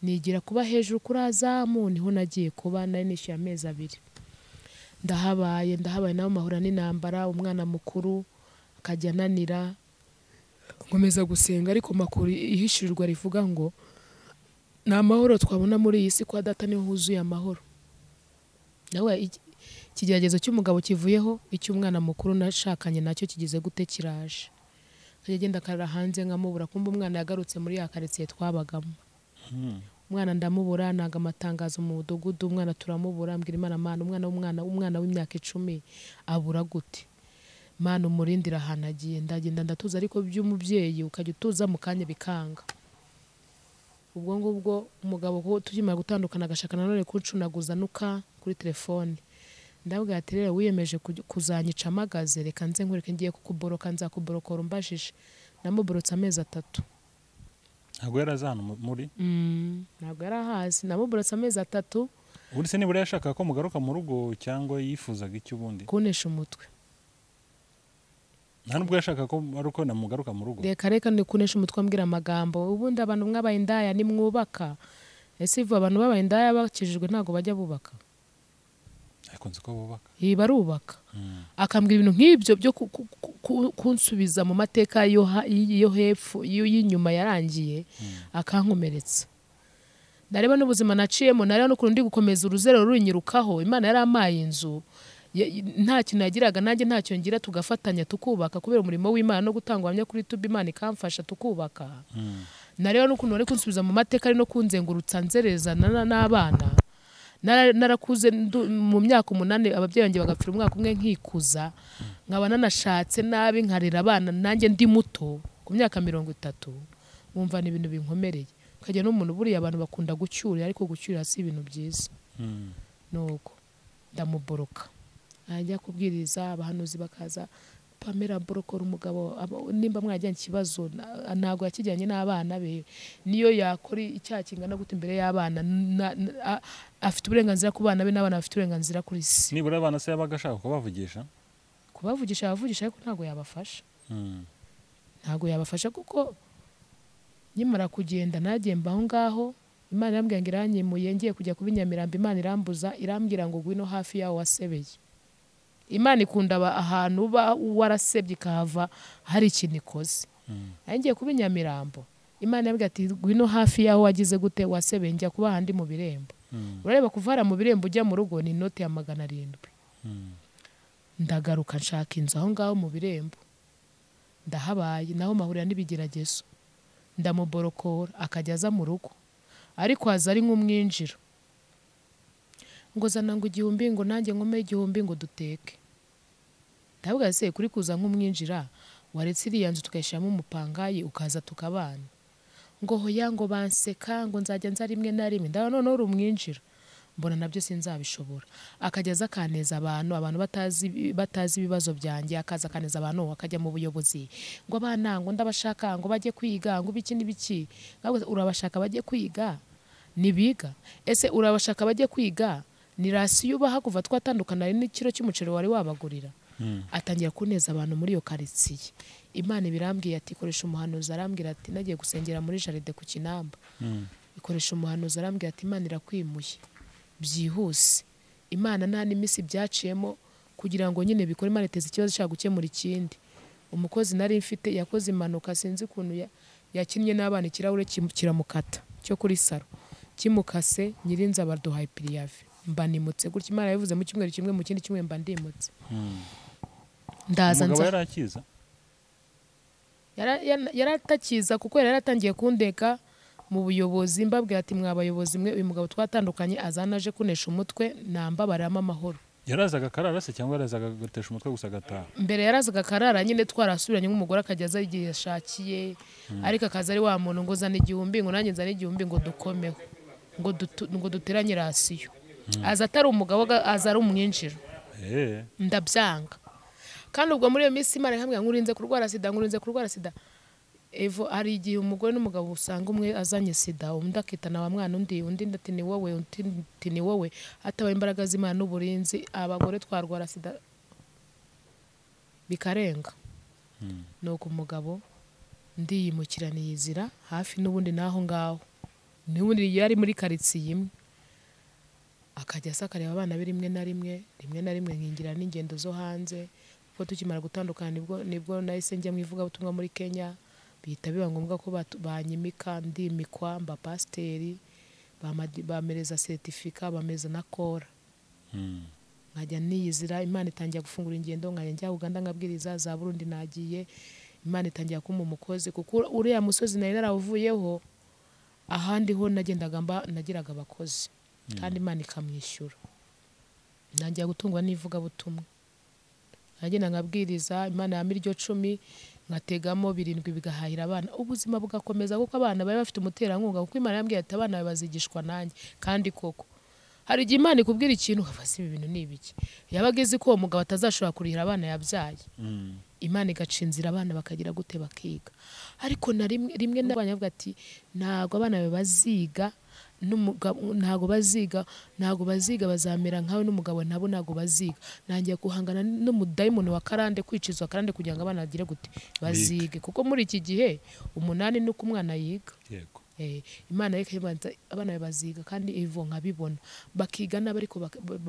Speaker 2: Nigira kuba hejuru kuri Azamu, niho nagiye kuba, nari nishyuye amezi 2. Ndahabaye naho mahura n'intambara, umwana mukuru akajya ananira, nkomeza gusenga ariko makuru ihishurirwa rivuga ngo nta mahoro twabona muri iyi si, kwa data niho huzuye amahoro. Nawe ikigeragezo cy'umugabo kivuyeho, icy'umwana mukuru nashakanye nacyo kigize gute kiraje. Akajya agenda akarara hanze nkamubura, kumva umwana yagarutse muri ya karitsiye twabagamo. Umwana ndamubura, naga amatangazo mu mudugudu, umwana turamubura, mbwira Imana, Mana umwana umwana w'imyaka 10 abura gute? Mana umurindira ahantu agiye. Ndagenda ndatuza, ariko by'umubyeyi ukajya utuza mu kanya bikanga. Ubwo ngubwo umugabo ko tukimara gutandukana agashaka nanone kuncunaguza nuka kuri telefone. Ndabwira ati rero wiyemeje kuzanyica amagaze, reka nze nkwereke, ngiye kukuboroka, nzakuborokora umbajije. Namuborotse amezi 3.
Speaker 1: Ntabwo yari azi ahantu muri?
Speaker 2: Ntabwo yari ahazi, namuborotse amezi 3.
Speaker 1: Ubundi se nibura yashakaga ko mugaruka mu rugo cyangwa yifuzaga iki ubundi?
Speaker 2: Kunesha umutwe.
Speaker 1: Nta nubwo yashakaga ko ari uko namugaruka mu rugo?
Speaker 2: Reka reka ni kunesha umutwe, ambwira amagambo. Ubundi abantu mwabaye indaya nimwubaka. Ese ivu abantu babaye indaya bakijijwe ntabwo bajya bubaka?
Speaker 1: Ariko nzi ko bubaka.
Speaker 2: Barubaka. Akambwira ibintu nk'ibyo byo kunsubiza mu mateka yo hepfo y'inyuma yarangiye, akankomeretsa. Nareba n'ubuzima naciyemo, nareba n'ukuntu ndi gukomeza uruzero runyirukaho. Imana yarampaye inzu, nta kintu yagiraga nanjye ntacyo ngira, tugafatanya tukubaka kubera umurimo w'Imana no gutanga ubuhamya kuri YouTube, Imana ikamfasha tukubaka. Nareba n'ukuntu bari kunsubiza mu mateka ari no kunzengurutsa nzereza n'abana. Narakuze mu myaka 8, ababyeyi banjye bagapfira umwaka umwe nkikuza, nkaba nanashatse nabi nkarera abana nanjye ndi muto ku myaka 30, wumva ni ibintu binkomereye. Ukajya n'umuntu buriya abantu bakunda gucyurira, ariko gucyurira si ibintu byiza. Nuko ndamuboroka, ajya kubwiriza abahanuzi bakaza, Pamela borokora umugabo, nimba mwajyanye ikibazo ntabwo yakijyanye n'abana be, niyo yakora icyaha kingana gute imbere y'abana, afite uburenganzira ku bana be n'abana bafite uburenganzira kuri se.
Speaker 1: Nibura abana se yabaga ashaka kubavugisha?
Speaker 2: Kubavugisha abavugisha, ariko ntabwo yabafasha. Ntabwo yabafasha kuko nkimara kugenda nagiye mba aho ngaho, Imana irambwira ngo iranyimuye, ngiye kujya kuba i Nyamirambo, Imana irambuza, irambwira ngo ngwino hafi yaho wasebeye. Imana ikunda ahantu uba warasebye ikahava hari ikintu ikoze. Ngiye kuba i Nyamirambo, Imana irambwira ati ngwino hafi yaho wagize gute wasebeye, njya kuba ahandi mu birembo. Urareba kuva hariya mu birembo ujya mu rugo ni inote ya 700. Ndagaruka nshaka inzu aho ngaho mu birembo, ndahabaye, naho mahurira n'ibigeragezo. Ndamuborokora akajya aza mu rugo, ariko aza ari nk'umwinjiro, ngo zana ngo 1000, ngo nanjye nkome 1000 ngo duteke. Ndavuga se kuri kuza nk'umwinjira, waretse iriya nzu tukayishyiramo umupangayi ukaza tukabana. Ngo hoya, ngo banseka, ngo nzajya nza rimwe na rimwe. Ndabona noneho uri umwinjira, mbona nabyo sinzabishobora. Akajya aza akaneza abantu, abantu batazi ibibazo byanjye, akaza akaneza abantu, akajya mu buyobozi, ngo abana ngo ndabashaka ngo bajye kwiga, ngo biki n'ibiki. Urabashaka bajye kwiga nibiga? Ese urabashaka bajye kwiga ni rasiyo ubaha kuva twatandukana n'ikiro cy'umuceri wari wabagurira? Atangira kuneza abantu muri iyo karitsiye. Imana ibirambwiye ati koresha umuhanuzi, arambwira ati nagiye gusengera muri jaride ku Kinamba. Ikoresha umuhanuzi arambwira ati Imana irakwimuye byihuse. Imana nta n'imisi byaciyemo kugira ngo nyine bikore, Imana iteze ikibazo ishaka gukemura ikindi. Umukozi nari mfite yakoze impanuka, sinzi ukuntu yakinnye n'abana ikirahure kiramukata cyo kuri saro, kimukase nyirinza baduhaye piriyave, mba nimutse gutya. Imana yabivuze mu cyumweru kimwe, mu kindi cyumweru mba ndimutse. Ndaza
Speaker 1: umugabo yarakiza,
Speaker 2: yaratakiza kuko yari yaratangiye kundeka mu buyobozi. Mbabwira ati mwa bayobozi mwe, uyu mugabo twatandukanye azanaje kunesha umutwe nambabaramo amahoro.
Speaker 1: Yarazaga akarara se cyangwa yarazaga agatesha umutwe gusa agataha?
Speaker 2: Mbere yarazaga akarara nyine, twarasubiranye nk'umugore akajya aza igihe yashakiye, ariko akaza ari wa muntu ngo zana igihumbi, ngo nanjye nzane igihumbi, ngo dukomeho, ngo duteranye rasiyo. Aza atari umugabo, aza ari umwinjiro. Ndabyanga. Kandi ubwo muri iyo minsi Imana ikambwira nkurinze kurwara sida, nkurinze kurwara sida. Evo hari igihe umugore n'umugabo usanga umwe azanye sida, undi akitana wa mwana undi, undi ati ni wowe, undi ati ni wowe. Hatabaye imbaraga z'Imana n'uburinzi, abagore twarwara sida bikarenga. Nuko umugabo ndiyimukira niyizira hafi n'ubundi naho ngaho, n'ubundi yari muri karitsiye imwe, akajya asa akareba abana be rimwe na rimwe, rimwe na rimwe nkingira n'ingendo zo hanze. Kuko tukimara gutandukana nibwo nahise njya mu ivugabutumwa muri Kenya, bihita biba ngombwa ko banyimika, ndimikwa mba pasiteri, bamereza seritifika, bameza na kora. Nkajya niyizira, Imana itangira gufungura ingendo, nkajya njya Uganda nkabwiriza, za Burundi nagiye, Imana itangira kumpa umukozi, kuko uriya musozi nari narawuvuyeho, ahandi ho nagendaga mba nagiraga abakozi, kandi Imana ikamwishyura. Ntangira gutungwa n'ivugabutumwa, nkagenda nkabwiriza, Imana yampa iryo 10 nkategamo 7 bigahahira abana, ubuzima bugakomeza, kuko abana bari bafite umuterankunga, kuko Imana yambwiye ati abana bazigishwa nanjye. Kandi koko hari igihe Imana ikubwira ikintu ukabaza ibi bintu ni ibiki, yabaga izi ko uwo mugabo atazashobora kurihira abana yabyaye. Imana igaca inzira abana bakagira gute, bakiga. Ariko na rimwe n'abana bavuga ati ntago abana baziga, ntago baziga, ntago baziga, bazamera nkawe n'umugabo nabo ntago baziga. Nangiye guhangana n'umudayimoni wa karande, kwicizwa karande kugira ngo abana bagire gute, bazige. Kuko muri iki gihe 8 nuko umwana yiga.
Speaker 1: Yego.
Speaker 2: Imana ikabanza abana baziga, kandi ivo nkabibona bakiga nabi, ariko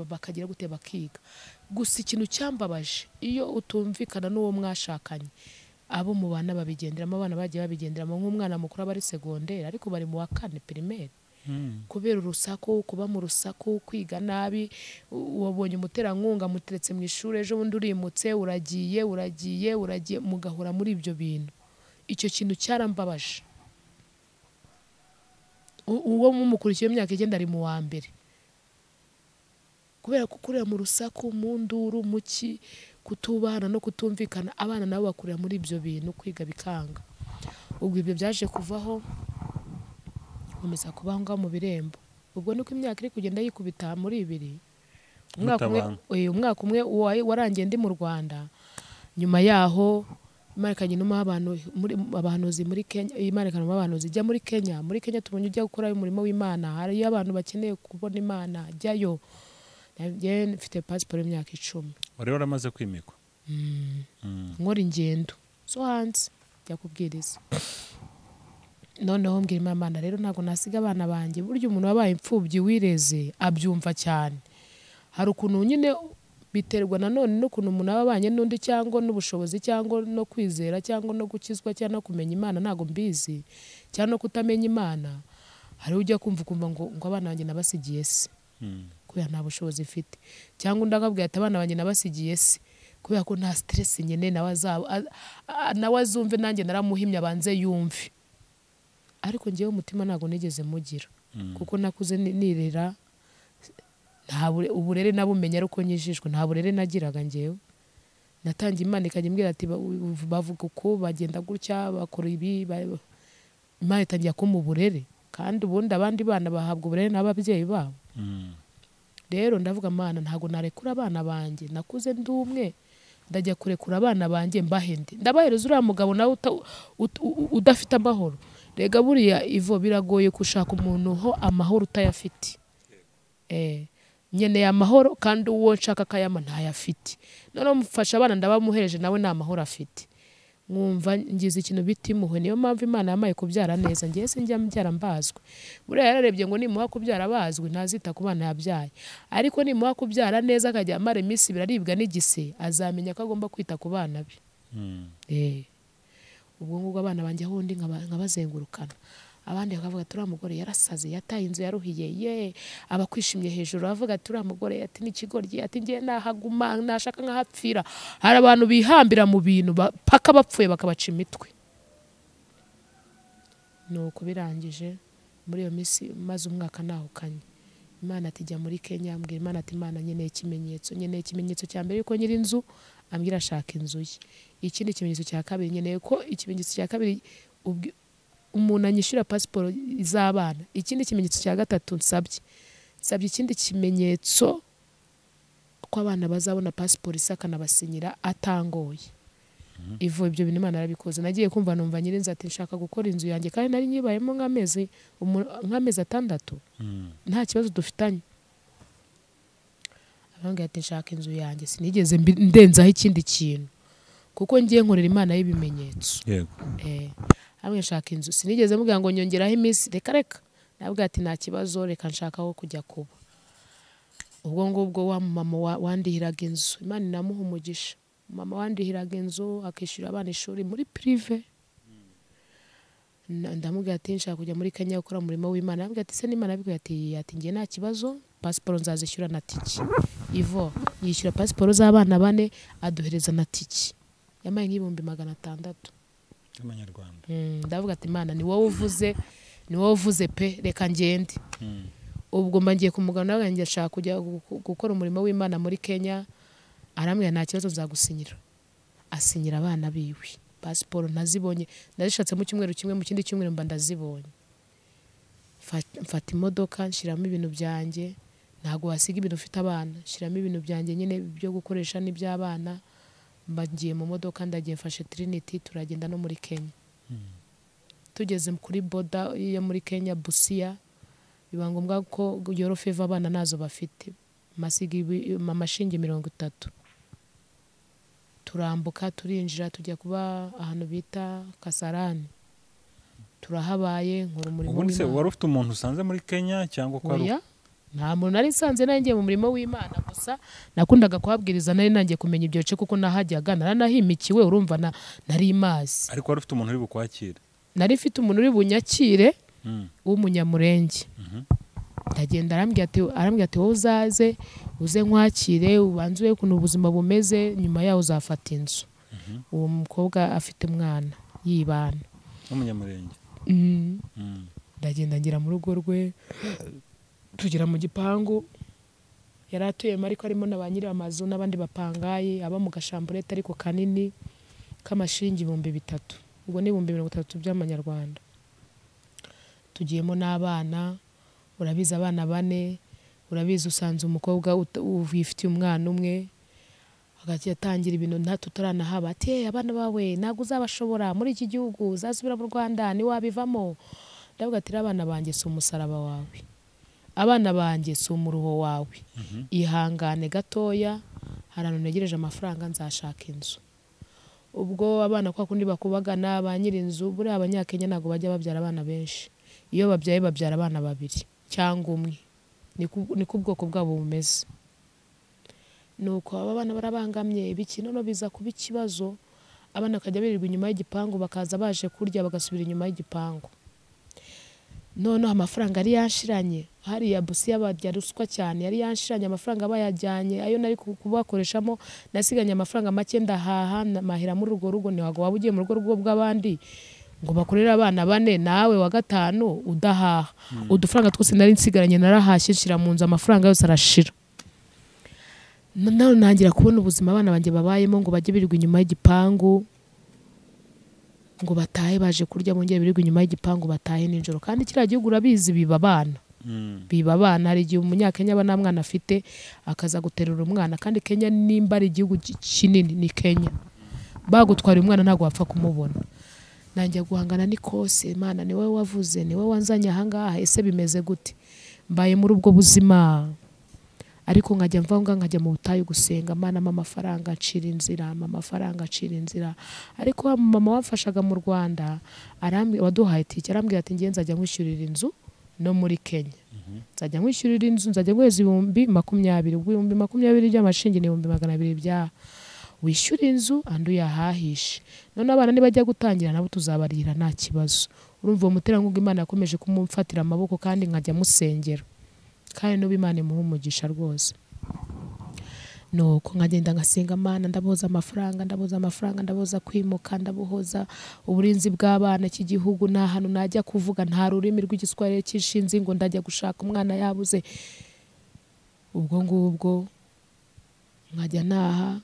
Speaker 2: bakagira gute, bakiga. Gusa ikintu cyambabaje, iyo utumvikana n'uwo mwashakanye, abo mubana babigenderamo, abana bagiye babigenderamo. Nk'umwana mukuru aba ari segonderi, ariko bari mu wa 4 primaire. Kubera urusaku, kuba mu rusaku, kwiga nabi, wabonye umuterankunga muteretse mu ishuri, ejo bundi urimutse, uragiye uragiye uragiye, mugahura muri ibyo bintu. Icyo kintu cyarambabaje. Uwo mumukurikiye imyaka 9 ari mu wa 1, kubera gukurira mu rusaku, mu nduru, mu ki, kutubana no kutumvikana, abana nabo bakurira muri ibyo bintu, kwiga bikanga. Ubwo ibyo byaje kuvaho, nkomeza kubaho ngaho mu birembo. Ubwo niko imyaka iri kugenda yikubita muri 2. Umwaka umwe warangiye ndi mu Rwanda. Nyuma yaho Imana ikajya abantu muri abahanuzi muri Kenya, Imana ikanuma abahanuzi ijya muri Kenya. Muri Kenya tubonye ujya gukora umurimo w'Imana, hari abantu bakeneye kubona Imana, jyayo. Njye mfite passport y'imyaka 10.
Speaker 1: Wari waramaze kwimikwa?
Speaker 2: Nkora ingendo zo hanze njya kubwiriza. Noneho mbwira Imana rero ntago nasiga abana banjye. Burya umuntu wabaye imfubyi wireze abyumva cyane. Hari ukuntu nyine biterwa nanone n'ukuntu umuntu aba abanye n'undi, cyangwa n'ubushobozi, cyangwa no kwizera, cyangwa no gukizwa, cyangwa no kumenya Imana, ntago mbizi, cyangwa no kutamenya Imana. Hari ujya kumva ukumva ngo abana banjye nabasigiye se, kubera nta bushobozi mfite, cyangwa undi akabwira ati abana banjye nabasigiye se, kubera ko nta stress nyene, nawe azumve nanjye naramuhimye abanze yumve. Ariko njyewe umutima ntago nigeze mugira, kuko nakuze nirera, nta uburere nabumenya ariko nyijishwe, nta burere nagiraga njyewe. Natangiye Imana ikajya imbwira ati bavuga uko bagenda gutya, bakora ibi, Imana itangira kumpa uburere. Kandi ubundi abandi bana bahabwa uburere n'ababyeyi babo. Rero ndavuga Mana ntago narekura abana banjye, nakuze ndi umwe, ndajya kurekura abana banjye mbahende, ndabahereza uriya mugabo nawe udafite amahoro. Rega buriya ivo biragoye gushaka umuntu ho amahoro utayafite. Nkeneye amahoro kandi uwo nshaka akayama ntayafite. Noneho mufasha abana ndabamuhereje nawe nta mahoro afite. Nkumva ngize ikintu bita impuhwe. Niyo mpamvu Imana yamaye kubyara neza. Ngewe sinjya mbyara mbazwe. Buriya yararebye ngo nimuha kubyara bazwe ntazita ku bana yabyaye. Ariko nimuha kubyara neza akajya amara iminsi ibiri aribwa n'igise, azamenya ko agomba kwita ku bana be. Ubwo ngubwo abana banjye aho ndi nkabazengurukana. Abandi bakavuga ati uriya mugore yarasaze, yataye inzu yaruhiye, ye abakwishimye hejuru bavuga ati uriya mugore ati n'ikigoryi, ati ngiye nahaguma nashaka nkahapfira. Hari abantu bihambira mu bintu paka bapfuye bakabaca imitwe. Nuko birangije muri iyo minsi maze umwaka nahukanye, Imana ati jya muri Kenya. Ambwira Imana ati Imana nkeneye ikimenyetso, nkeneye ikimenyetso cya mbere yuko nyiri inzu ambwira ashaka inzu ye. Ikindi kimenyetso cya kabiri nkeneye ko ikimenyetso cya kabiri umuntu anyishyura pasiporo z'abana. Ikindi kimenyetso cya gatatu nsabye ikindi kimenyetso ko abana bazabona pasiporo isaka nabasinyira atangoye. Ivo ibyo bintu Imana yarabikoze. Nagiye kumva numva nyirinzu ati nshaka gukora inzu yanjye kandi nari nyibayemo nk'amezi 6 nta kibazo dufitanye. Abambwira ati nshaka inzu yanjye, sinigeze ndenzaho ikindi kintu kuko ngiye nkorera Imana y'ibimenyetso.
Speaker 1: Yego.
Speaker 2: Hamwe nshaka inzu, sinigeze mubwira ngo nyongeraho iminsi, reka reka. Nabwo ati nta kibazo, reka nshaka aho kujya kuba. Ubwo ngubwo wa mama wandihiraga inzu, Imana inamuha umugisha. Mama wandihiraga inzu akishyura abana ishuri muri prive. Ndamubwira ati nshaka kujya muri Kenya gukora umurimo w'Imana. Arambwira ati se n'Imana yabikubwiye? Ati ngiye nta kibazo, pasiporo nzazishyura na tiki. Ivo yishyura pasiporo z'abana 4 aduhereza na tiki. Yamaye nk'ibihumbi 600
Speaker 1: y'amanyarwanda.
Speaker 2: Ndavuga ati Imana ni wowe uvuze, ni wowe uvuze pe, reka ngende. Ubwo mba ngiye kumugana nawe nshaka kujya gukora umurimo w'Imana muri Kenya. Arambwira nta kibazo nzagusinyira. Asinyira abana biwe. Pasiporo ntazibonye, nazishatse mu cyumweru kimwe, mu kindi cyumweru mba ndazibonye. Mfata imodoka nshiramo ibintu byanjye, ntago wasiga ibintu ufite abana, nshiramo ibintu byanjye nyine byo gukoresha n'iby'abana. Mba ngiye mu modoka ndagiye mfashe Trinity turagenda no muri Kenya. Tugeze kuri boda yo muri Kenya Busia, biba ngombwa ko Yellow Fever abana nazo bafite, masiga amashinge 30. Turambuka turinjira tujya kuba ahantu bita Kasarani. Turahabaye nkora umurimo
Speaker 1: Ubundi se
Speaker 2: w'Imana.
Speaker 1: wari ufite umuntu usanze muri Kenya cyangwa ko ari
Speaker 2: Oya, nta muntu nari nsanze, nanjye mu murimo w'Imana gusa nakundaga kuhabwiriza, nari nangiye kumenya ibyo bice kuko nahajyaga naranahimikiwe, urumva nari mazi.
Speaker 1: Ariko wari ufite umuntu uri bukwakire?
Speaker 2: Nari mfite umuntu uri bunyakire w'umunyamurenge. Ndagenda arambwira ati wowe uzaze uze nkwakire ubanze urebe ukuntu ubuzima bumeze, nyuma yaho uzafata inzu. Uwo mukobwa afite umwana yibana
Speaker 1: w'umunyamurenge.
Speaker 2: Ndagenda ngira mu rugo rwe, tugera mu gipangu yari atuyemo, ariko harimo na ba nyiri amazu n'abandi bapangaye, aba mu gashamburete ariko kanini k'amashiringi 3000, ubwo ni 30,000 by'amanyarwanda. Tugiyemo n'abana, urabizi abana 4, urabizi usanze umukobwa wifitiye umwana umwe, agati yatangira ibintu nta tutaranahaba, ati abana bawe ntago uzabashobora muri iki gihugu, uzasubira mu Rwanda niwabivamo. Ndavuga ati abana banjye si umusaraba wawe, abana banjye si umuruho wawe, ihangane gatoya, hari ahantu ntegereje amafaranga nzashaka inzu. Ubwo abana kwa kundi bakubagana ba nyiri inzu, buriya abanyakenya ntago bajya babyara abana benshi, iyo babyaye babyara abana 2 cyangwa 1, niko ubwoko bwabo bumeze. Nuko aba bana barabangamye ibiki, none biza kuba ikibazo, abana bakajya birirwa inyuma y'igipangu, bakaza baje kurya bagasubira inyuma y'igipangu. Noneho amafaranga yari yanshiranye, hariya Busia barya ruswa cyane, yari yanshiranye amafaranga bayajyanye, ayo nari kubakoreshamo nasiganye amafaranga make ndahaha mahera muri urwo rugo. Ntiwago waba ugiye mu rugo rwo bw'abandi ngo bakorere abana 4 nawe wa 5 udahaha. Udufaranga twose nari nsigaranye narahashye nshira mu nzu, amafaranga yose arashira. None nangira kubona ubuzima abana banjye babayemo, ngo bajye birirwa inyuma y'igipangu, ngo batahe baje kurya bongere birirwa inyuma y'igipangu batahe nijoro. Kandi kiriya gihugu urabizi biba abana, biba abana. Hari igihe umunyakenya aba nta mwana afite akaza guterura umwana, kandi Kenya nimba ari igihugu kinini ni Kenya, bagutwara umwana ntago wapfa kumubona. Nanjye guhangana n'ikose, Imana ni wowe wavuze, ni wowe wanzanye aha ngaha, ese bimeze gute? Mbaye muri ubwo buzima. Ariko nkajya mva ngaho nkajya mu butayu gusenga, Mana mpa amafaranga ncira inzira, mpa amafaranga ncira inzira. Ariko wa mama wamfashaga mu Rwanda waduhaye itike, arambwira ati ngiye nzajya nkwishyurira inzu no muri Kenya, nzajya nkwishyurira inzu, nzajya nguheza 20,000, ubwo 20,000 by'amashingi ni 200,000 bya wishyura inzu andi uyahahishe, none abana nibajya gutangira nabo tuzabarira nta kibazo. Urumva uwo muterankunga Imana yakomeje kumumfatira amaboko, kandi nkajya musengera, kandi n'ubu Imana imuha umugisha rwose. Nuko nkagenda ngasenga Mana, ndaboza amafaranga, ndaboza amafaranga, ndaboza kwimuka, ndabohoza uburinzi bw'abana cy'igihugu, nta hantu najya kuvuga, nta rurimi rw'igiswahili cyishinze ngo ndajya gushaka umwana yabuze. Ubwo ngubwo nkajya naha,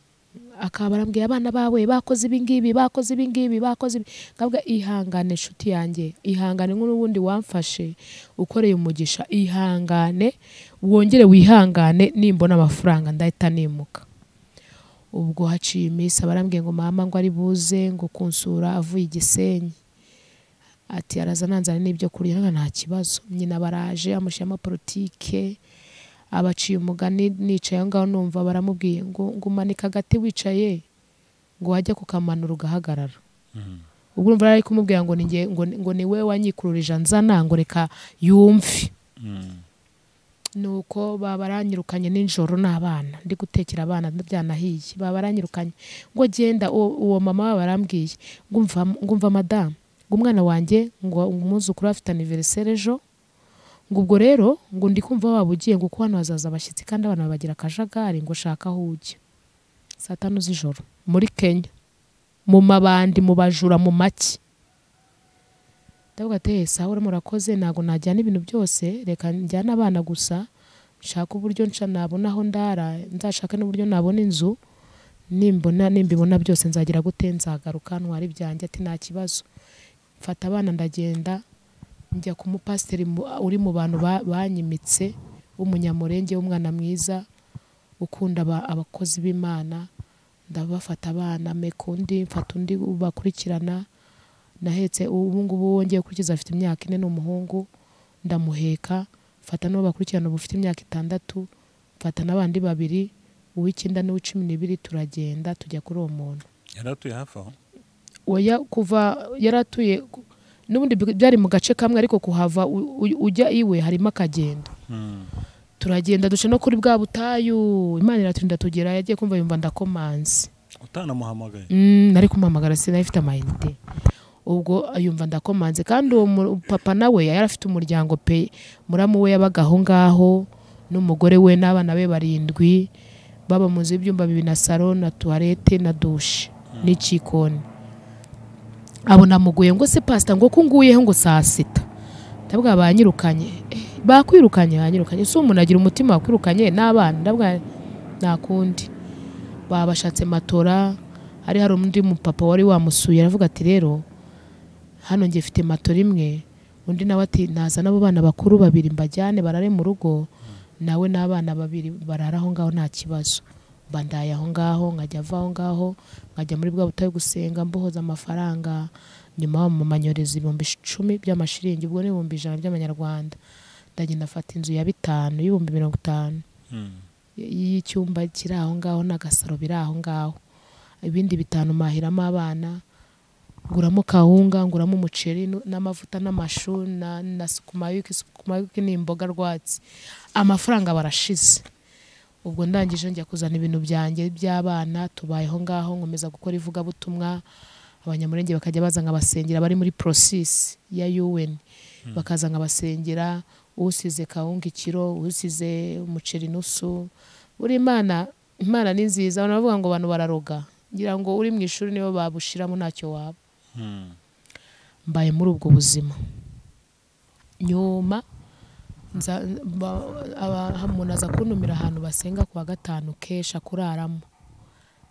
Speaker 2: akaba arambwiye abana bawe bakoze ibi ngibi, bakoze ibi ngibi, bakoze ibi. Nkavuga ihangane nshuti yanjye, ihangane nk'ubundi wamfashe ukoreye umugisha, ihangane wongere wihangane, nimbona amafaranga ndahita nimuka. Ubwo haciye iminsi abarambwiye ngo mama ngo ari buze ngo kunsura avuye Igisenyi, ati araza nanzane n'ibyo kurya, nta kibazo. Nyina baraje amushyiramo politike, abaciye umugani, nicaye aho ngaho numva baramubwiye ngo ngumanika agati wicaye ngo wajya kukamanura ugahagarara. Ubwo urumva ari kumubwira ngo ninjye, ngo ni we wanyikururije nzana, ngo reka yumve. Nuko babaranyirukanye nijoro n'abana, ndi gutekera abana byanahiye, babaranyirukanye ngo genda. Uwo mama barambwiye ngumva madamu ngo umwana wanjye ngo umwuzukuru afite anniversaire ejo, ngo ubwo rero ngo ndi kumva wabugiye ngo kuko hano hazaza abashyitsi kandi abana bagira akajagari, ngo shaka aho ujya. Saa 5 z'ijoro muri Kenya, mu mabandi, mu bajura, mu maki. Ndavuga ati sawa murakoze, ntago najyana ibintu byose, reka njyane abana gusa, nshaka uburyo nca nabona aho ndara, nzashaka n'uburyo nabona inzu, nimbona nimbibona byose nzagira gute, nzagaruka ntwara ibyanjye. Ati nta kibazo. Mfata abana ndagenda njya ku mupasiteri uri mu bantu banyimitse, w'umunyamurenge, w'umwana mwiza ukunda abakozi b'Imana. Ndabafata abana mekundi, mfata undi bakurikirana, nahetse ubu ngubu wongeye gukurikiza afite imyaka 4 n'umuhungu, ndamuheka, mfata n'uwo bakurikirana ubu ufite imyaka 6, mfata n'abandi babiri, uw'icyenda n'uw'12, turagenda tujya kuri uwo muntu.
Speaker 1: Yaratuye hafi aho?
Speaker 2: Oya, kuva yaratuye n'ubundi byari mu gace kamwe, ariko kuhava ujya iwe harimo akagendo. Turagenda duce no kuri bwa butayu, Imana iraturinda tugera, yagiye kumva yumva ndakomanze.
Speaker 1: Utanamuhamagaye?
Speaker 2: Nari kumuhamagara sinari mfite amayinite. Ubwo yumva ndakomanze, kandi uwo papa nawe yari afite umuryango pe, muramu we yabaga aho ngaho n'umugore we n'abana be 7, baba mu nzu y'ibyumba 2 na salo na toilette na douche n'ikikoni. Abona muguye ngo se pastor ngo kunguyeho ngo saa 6. Ndavuga banyirukanye. Bakwirukanye, banyirukanye. So umuntu agira umutima wakwirukanye n'abana, ndavuga nakundi. Babashatse matora, hari undi mupapa wari wamusuye aravuga ati rero hano ngiye mfite matora imwe, undi nawe ati naza nabo bana bakuru 2 mbajyane barare mu rugo, nawe n'abana 2 barara aho ngaho nta kibazo. Bandaye aho ngaho, nkajya ava aho ngaho, nkajya muri bwa butayu gusenga mbohoza amafaranga. Nyuma mama nyoreza 10,000 by'amashiringi, ubwo ni 100,000 by'amanyarwanda. Ndagenda afata inzu ya 5 y'ibihumbi 50 y'icyumba kiri aho ngaho n'agasaro biri aho ngaho, ibindi 5 mahiramo abana, nguramo kawunga, nguramo umuceri n'amavuta n'amashu na sukumayuki. Sukumayuki ni imboga rwatsi. Amafaranga barashize. Ubwo ndangije njya kuzana ibintu byanjye by'abana, tubayeho ngaho, nkomeza gukora ivugabutumwa, abanyamurenge bakajya baza nkabasengera, bari muri process ya UN, bakaza nkabasengera, usize kawunga ikiro, usize umuceri nusu. Buri Imana ni nziza. Abantu bavuga ngo abantu bararoga, ngira ngo uri mu ishuri nibo babushiramo ntacyo waba. Mbaye muri ubwo buzima. Nyuma umuntu aza kuntumira ahantu basenga kuwa 5 kesha kuraramo.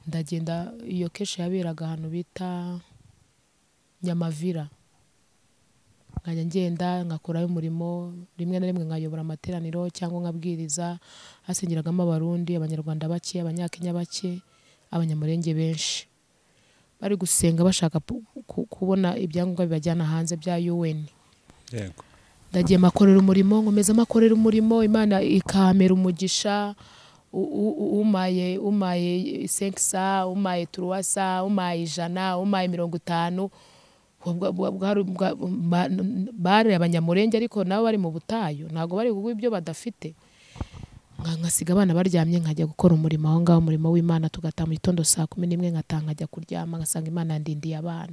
Speaker 2: Ndagenda, iyo kesha yaberaga ahantu bita Nyamavira. Nkajya ngenda ngakorayo umurimo, rimwe na rimwe nkayobora amateraniro cyangwa nkabwiriza. Hasengeragamo Abarundi, Abanyarwanda bake, Abanyakenya bake, Abanyamurenge benshi. Bari gusenga bashaka kubona ibyangombwa bibajyana hanze bya UN.
Speaker 1: Yego.
Speaker 2: Ndagiye makorera umurimo, nkomeza makorera umurimo, Imana ikamera umugisha. Umaye umaye 500, umaye 300, umaye 100, umaye 50. Bari abanyamurenge ariko nabo bari mu butayu, ntago bari kuguha ibyo badafite. Nkasiga abana baryamye nkajya gukora umurimo aho ngaho, umurimo w'Imana, tugataha mu gitondo saa 11, nkataha nkajya kuryama, ngasanga Imana yandindiye abana.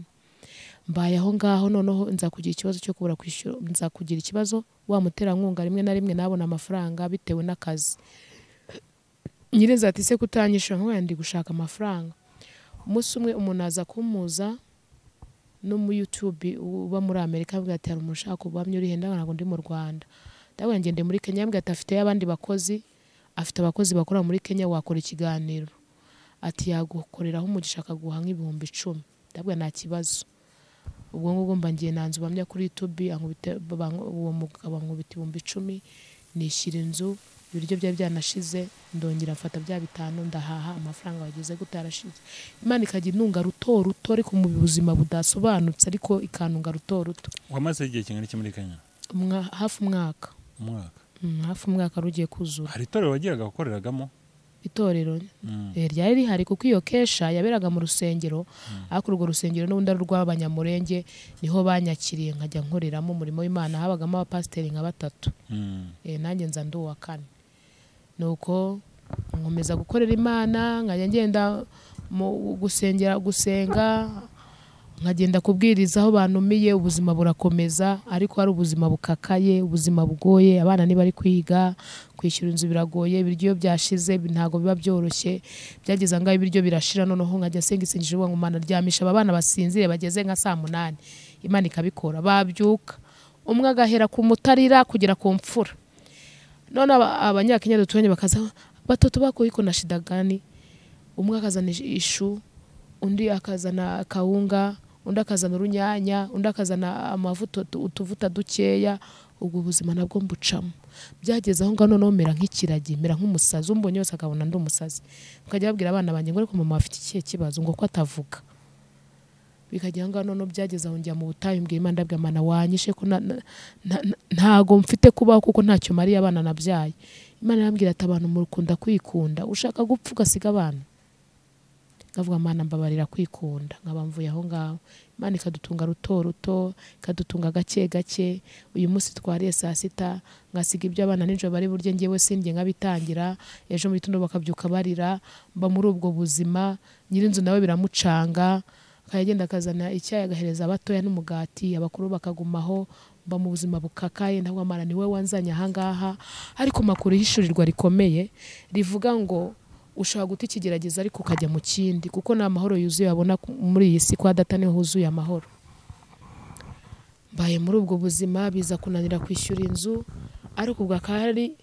Speaker 2: Mbaye aho ngaho, noneho nza kugira ikibazo cyo kubura kwishyura, nza kugira ikibazo wa muterankunga rimwe na rimwe nabona amafaranga bitewe n'akazi. Nyireza ati se kutanyishyura, nkuya ndi gushaka amafaranga. Umunsi umwe umuntu aza kumuza no mu YouTube uba muri Amerika, avuga ati hari umuntu ushaka kubuhamya uri henda, ntabwo ndi mu Rwanda. Ndabona ngende muri Kenya, ambwira ati afite abandi bakozi, afite abakozi bakora muri Kenya, wakora ikiganiro. Ati yagukoreraho umugisha akaguha nk'ibihumbi 10. Ndabwo nta kibazo. Ubwo ngubwo mba ngiye nanze ubamya kuri YouTube, ankubita uwo mugabo ankubita ibihumbi 10, nishyira inzu, ibiryo byari byanashize, ndongera mfata bya 5 ndahaha, amafaranga bageze gutarashize. Imana ikajya intunga ruto ruto ariko mu buzima budasobanutse, ariko ikantunga ruto ruto.
Speaker 1: Wamaze igihe kingana iki muri Kenya?
Speaker 2: Hafi umwaka.
Speaker 1: Umwaka.
Speaker 2: Hafi umwaka rugiye kuzura.
Speaker 1: Hari itorero wagiraga gukoreragamo?
Speaker 2: Itorero ryari rihari kuko iyo kesha yaberaga mu rusengero, ariko urwo rusengero n'ubundi ari urw'abanyamurenge, niho banyakiriye nkajya nkoreramo umurimo w'Imana. Habagamo abapasiteri nka 3. Nanjye nza ndi uwa 4. Nuko nkomeza gukorera Imana, nkajya ngenda mu gusengera, gusenga, nkagenda kubwiriza aho bantumiye, ubuzima burakomeza, ariko ari ubuzima bukakaye, ubuzima bugoye, abana ntibari kwiga, kwishyura inzu biragoye, ibiryo byashize ntago biba byoroshye. Byageze ngaho ibiryo birashira, noneho nkajya senga isengesho ngo Imana ryamisha aba bana basinzire bageze nka saa 8, Imana ikabikora, babyuka umwe agahera ku mutarira kugera ku mfura. None abanyakenya duturanye bakaza batatu bako iko na shida gani, umwe akazana ishu, undi akazana kawunga, undi akazana urunyanya, undi akazana amavuta, utuvuta dukeya. Ubwo buzima nabwo mbucamo. Byageze aho ngaho noneho mera nk'ikiragi, mera nk'umusazi, umbonye wese akabona ndi umusazi. Nkajya babwira abana banjye ngo ariko mama afite ikihe kibazo, ngo ko atavuga. Bikajya aho ngaho noneho byageze aho njya mu butayu, mbwira Imana, ndabwira Imana wanyishe ko ntago mfite kubaho kuko ntacyo mariye abana nabyaye. Imana irambwira ati abantu mukunda kwikunda, ushaka gupfa ugasiga abana. Ngavuga Mana mbabarira kwikunda, nkaba mvuye aho ngaho. Imana ikadutunga ruto ruto, ikadutunga gake gake. Uyu munsi twariye saa 6, ngasiga ibyo abana nijoro bari burye, ngewe sindye nkabitangira, ejo mu gitondo bakabyuka barira. Mba muri ubwo buzima, nyirinzu nawe biramucanga, akagenda akazana icyayi agahereza abatoya n'umugati, abakuru bakagumaho. Mba mu buzima bukakaye, ndavuga Mana ni wowe wanzanye aha ngaha. Ariko makuru yishurirwa rikomeye rivuga ngo ushobora guta ikigerageza ariko ukajya mu kindi, kuko nta mahoro yuzuye abona muri iyi si, kwa data niho huzuye amahoro. Mbaye muri ubwo buzima, biza kunanira kwishyura inzu, ariko ubwo akari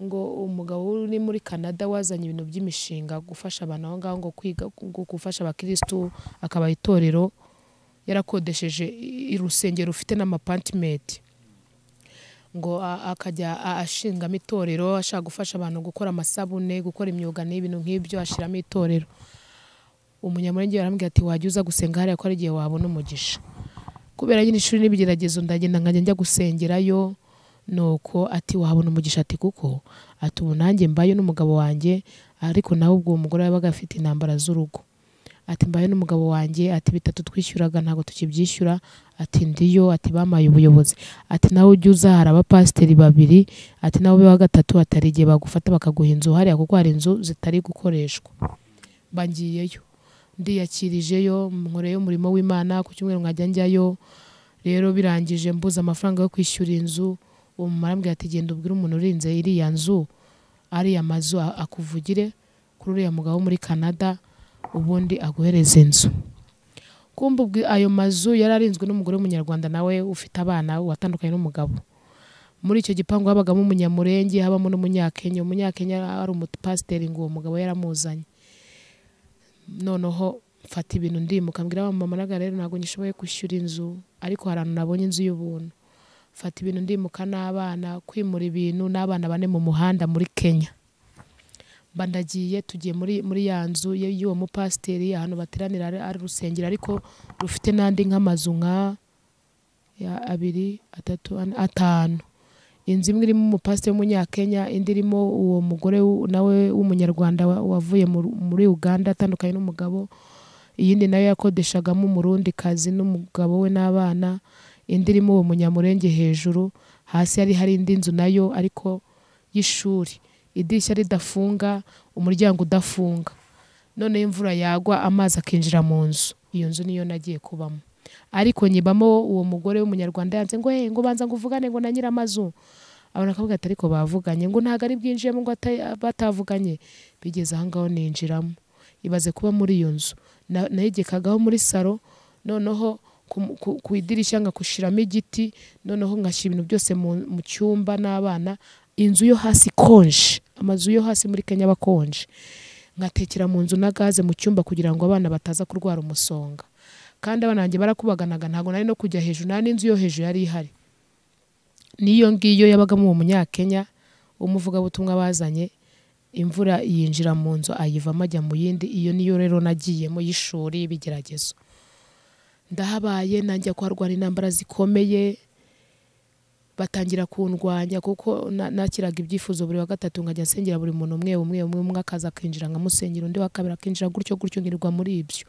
Speaker 2: ngo umugabo uri muri Canada wazanye ibintu by'imishinga gufasha abantu aho ngaho ngo kwiga, ngo gufasha abakristu, akaba itorero yarakodesheje urusengero rufite n'amapantimenti, ngo akajya ashingamo itorero, ashaka gufasha abantu gukora amasabune, gukora imyuga n'ibintu nk'ibyo, ashiramo itorero. Umunyamurenge yarambwira ati wajya uza gusenga hariya ko ari igihe wabona umugisha. Kubera nyine ishuri n'ibigeragezo ndagenda nkajya njya gusengerayo, nuko ati wabona umugisha, ati kuko ati ubu nanjye mbayo n'umugabo wanjye, ariko nawe ubwo umugore yabaga afite intambara z'urugo. Ati mbayo n'umugabo wanjye, ati bitatu twishyuraga ntago tukibyishyura, ati ndiyo, ati bamaye ubuyobozi, ati nawe ujye uza hari abapasiteri 2, ati nawe ube wa 3, atari igihe bagufata bakaguha inzu hariya kuko hari inzu zitari gukoreshwa. Bangiyeyo, ndiyakirijeyo, nkoreyo umurimo w'Imana, ku cyumweru nkajya njyayo. Rero birangije mbuza amafaranga yo kwishyura inzu, uwo mumara ambwira ati genda ubwire umuntu urinze iriya nzu, ariya mazu akuvugire kuri uriya mugabo muri Canada, ubundi aguhereza inzu. Kumbe ayo mazu yararinzwe n'umugore w'umunyarwanda nawe ufite abana watandukanye n'umugabo. Muri icyo gipangu habagamo umunyamurenge, habamo n'umunyakenya. Umunyakenya ari umupasiteri, ngo uwo mugabo yaramuzanye. Noneho mfata ibintu ndimuka, mbwira mama naga rero ntago ngishoboye kwishyura inzu, ariko hari ahantu nabonye inzu y'ubuntu. Mfata ibintu ndimuka n'abana, kwimura ibintu n'abana 4 mu muhanda muri Kenya. Mba ndagiye, tugiye muri ya nzu y'uwo mupasiteri, ahantu bateranira ari rusengero ariko rufite n'andi nk'amazu nka ya 2, 3, 4, 5. Inzu imwe irimo umupasiteri w'umunyakenya, indi irimo uwo mugore nawe w'umunyarwanda wavuye muri Uganda atandukanye n'umugabo, iyindi nayo yakodeshagamo umurundi kazi n'umugabo we n'abana, indi irimo uwo munyamurenge hejuru, hasi yari hari indi nzu nayo ariko y'ishuri, idirishya ridafunga, umuryango udafunga, none imvura yagwa amazi akinjira mu nzu. Iyo nzu niyo nagiye kubamo, ariko nyibamo uwo mugore w'umunyarwanda yanze ngo ngo banza ngo uvugane ngo na nyiramazu, abona akavuga ati ariko bavuganye ngo ntago ari bwinjiyemo ngo batavuganye. Bigeze aho ngaho ninjiramo, ibaze kuba muri iyo nzu nayegekagaho muri saro, noneho ku idirishya ngakushiramo igiti, noneho ngashyira ibintu byose mu cyumba n'abana. Inzu yo hasi konje, amazu yo hasi muri Kenya bakonje, ngatekera mu nzu na gaze mu cyumba kugira ngo abana bataza kurwara umusonga. Kandi abana banjye barakubaganaga, ntago nari no kujya hejuru, nta n'inzu yo hejuru yari ihari. Niyo ngiyo yabagamo uwo munyakenya umuvugabutumwa bazanye, imvura yinjira mu nzu ayivamo ajya mu yindi. Iyo niyo rero nagiyemo y'ishuri y'ibigeragezo. Ndahabaye nanjye kuharwana intambara zikomeye, batangira kundwanya kuko nakiraga ibyifuzo buri wa gatatu nkajya nsengera buri muntu umwe umwe umwe, akaza akinjira nkamusengera, undi wa kabiri akinjira, gutyo gutyo ngirirwa muri ibyo.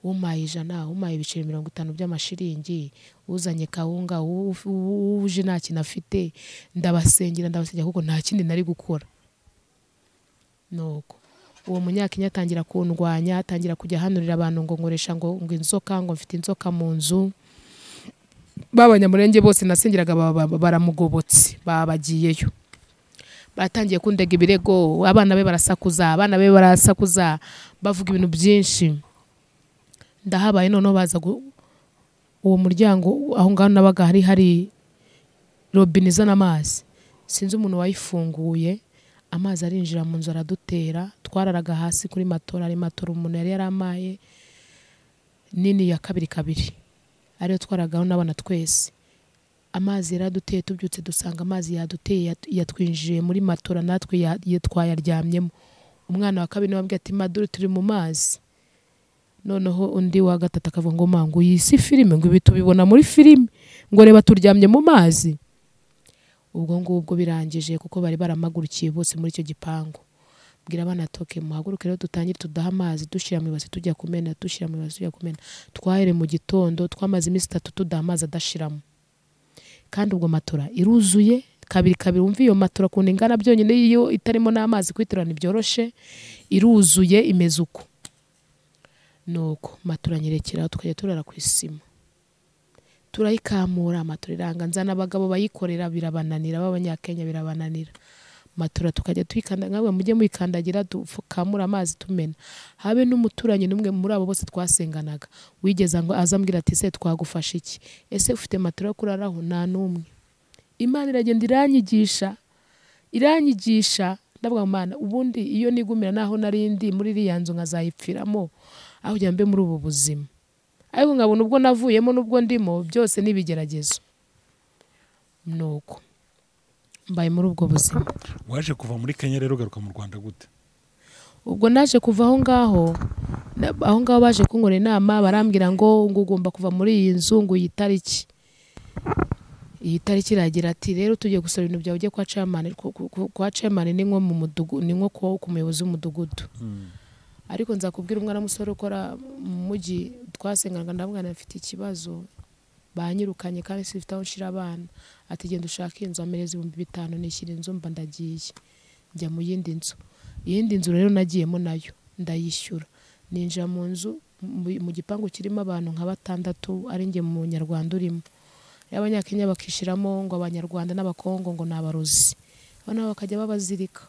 Speaker 2: Umaye 100, umaye ibiceri 50 by'amashiringi, uzanye kawunga, uje nta kintu afite, ndabasengera ndabasengera kuko nta kindi nari gukora. Nuko uwo munyakenya atangira kundwanya, atangira kujya hanurira abantu ngo nkoresha ngo inzoka, ngo mfite inzoka mu nzu. Babanyamurenge bose nasengeraga baramugobotse, babagiyeyo, batangiye kundega ibirego, abana be barasakuza, abana be barasakuza, bavuga ibintu byinshi. Ndahabaye noneho baza uwo muryango aho ngaho nabaga hari robine izana amazi, sinzi umuntu wayifunguye, amazi arinjira mu nzu aradutera. Twararaga hasi kuri matora, ari matora umuntu yari yaramaye nini ya kabiri kabiri, ariyo twaragaho n'abana twese. Amazi yaraduteye, tubyutse dusanga amazi yaduteye, yatwinjiye muri matora, natwe twayaryamyemo. Umwana wa kabiri niwe wambwiye ati madure turi mu mazi. Noneho undi wa gatatu akavuga ngo mangu iyi si filime, ngo ibi tubibona muri filime, ngo reba turyamye mu mazi. Ubwo ngubwo birangije kuko bari baramagurukiye bose muri icyo gipangu. Mbwira abana toke muhaguruke rero dutangire tudaha amazi, dushyira mu ibase tujya kumena, dushyira mu ibase tujya kumena. Twahere mu gitondo, twamaze iminsi 3 tudaha amazi adashiramo. Kandi ubwo matora iruzuye kabiri kabiri, umva iyo matora kuntu ingana byonyine iyo itarimo n'amazi kwitirana byoroshe, iruzuye imeze uko. Nuko matora nyerekera tukajya turara ku isima, turayikamura matora iranga, nzana abagabo bayikorera birabananira, b'abanyakenya birabananira. Matora tukajya tuyikanda, nkawe mujye muyikandagira dukamura amazi tumena. Habe n'umuturanyi n'umwe muri abo bose twasenganaga wigeze ngo azambwira ati se twagufasha iki, ese ufite matora yo kuraraho? Nta n'umwe. Imana iragenda iranyigisha, iranyigisha, ndavuga Mana ubundi iyo nigumira naho narindi muri iriya nzu nkazayipfiramo aho ujya mbe muri ubu buzima, ariko nkabona ubwo navuyemo n'ubwo ndimo byose n'ibigeragezo. Nuko mbaye muri ubwo buzima.
Speaker 1: Waje kuva muri Kenya rero ugaruka mu Rwanda gute?
Speaker 2: Ubwo naje kuva aho ngaho, aho ngaho baje kunkora inama barambwira ngo ugomba kuva muri iyi nzu ngo iyi tariki. Iyi tariki iragira ati rero tugiye gusaba ibintu byawe ujye kwa chairman, kwa chairman ni nko mu mudugudu, ni nko ku muyobozi w'umudugudu. Ariko nzakubwira umwana musore ukora mu mujyi twasenganaga, ndavuga mfite ikibazo banyirukanye kandi sifite aho nshira abana, ati genda ushake inzu amereza 5000 nishyira inzu mba ndagiye njya mu yindi nzu. Iyindi nzu rero nagiyemo nayo ndayishyura, ninjira mu nzu mu gipangu kirimo abantu nka 6 ari nge mu Nyarwanda urimo. Abanyakenya bakishiramo ngo abanyarwanda n'abakongo ngo nabarozi, abana bakajya babazirika.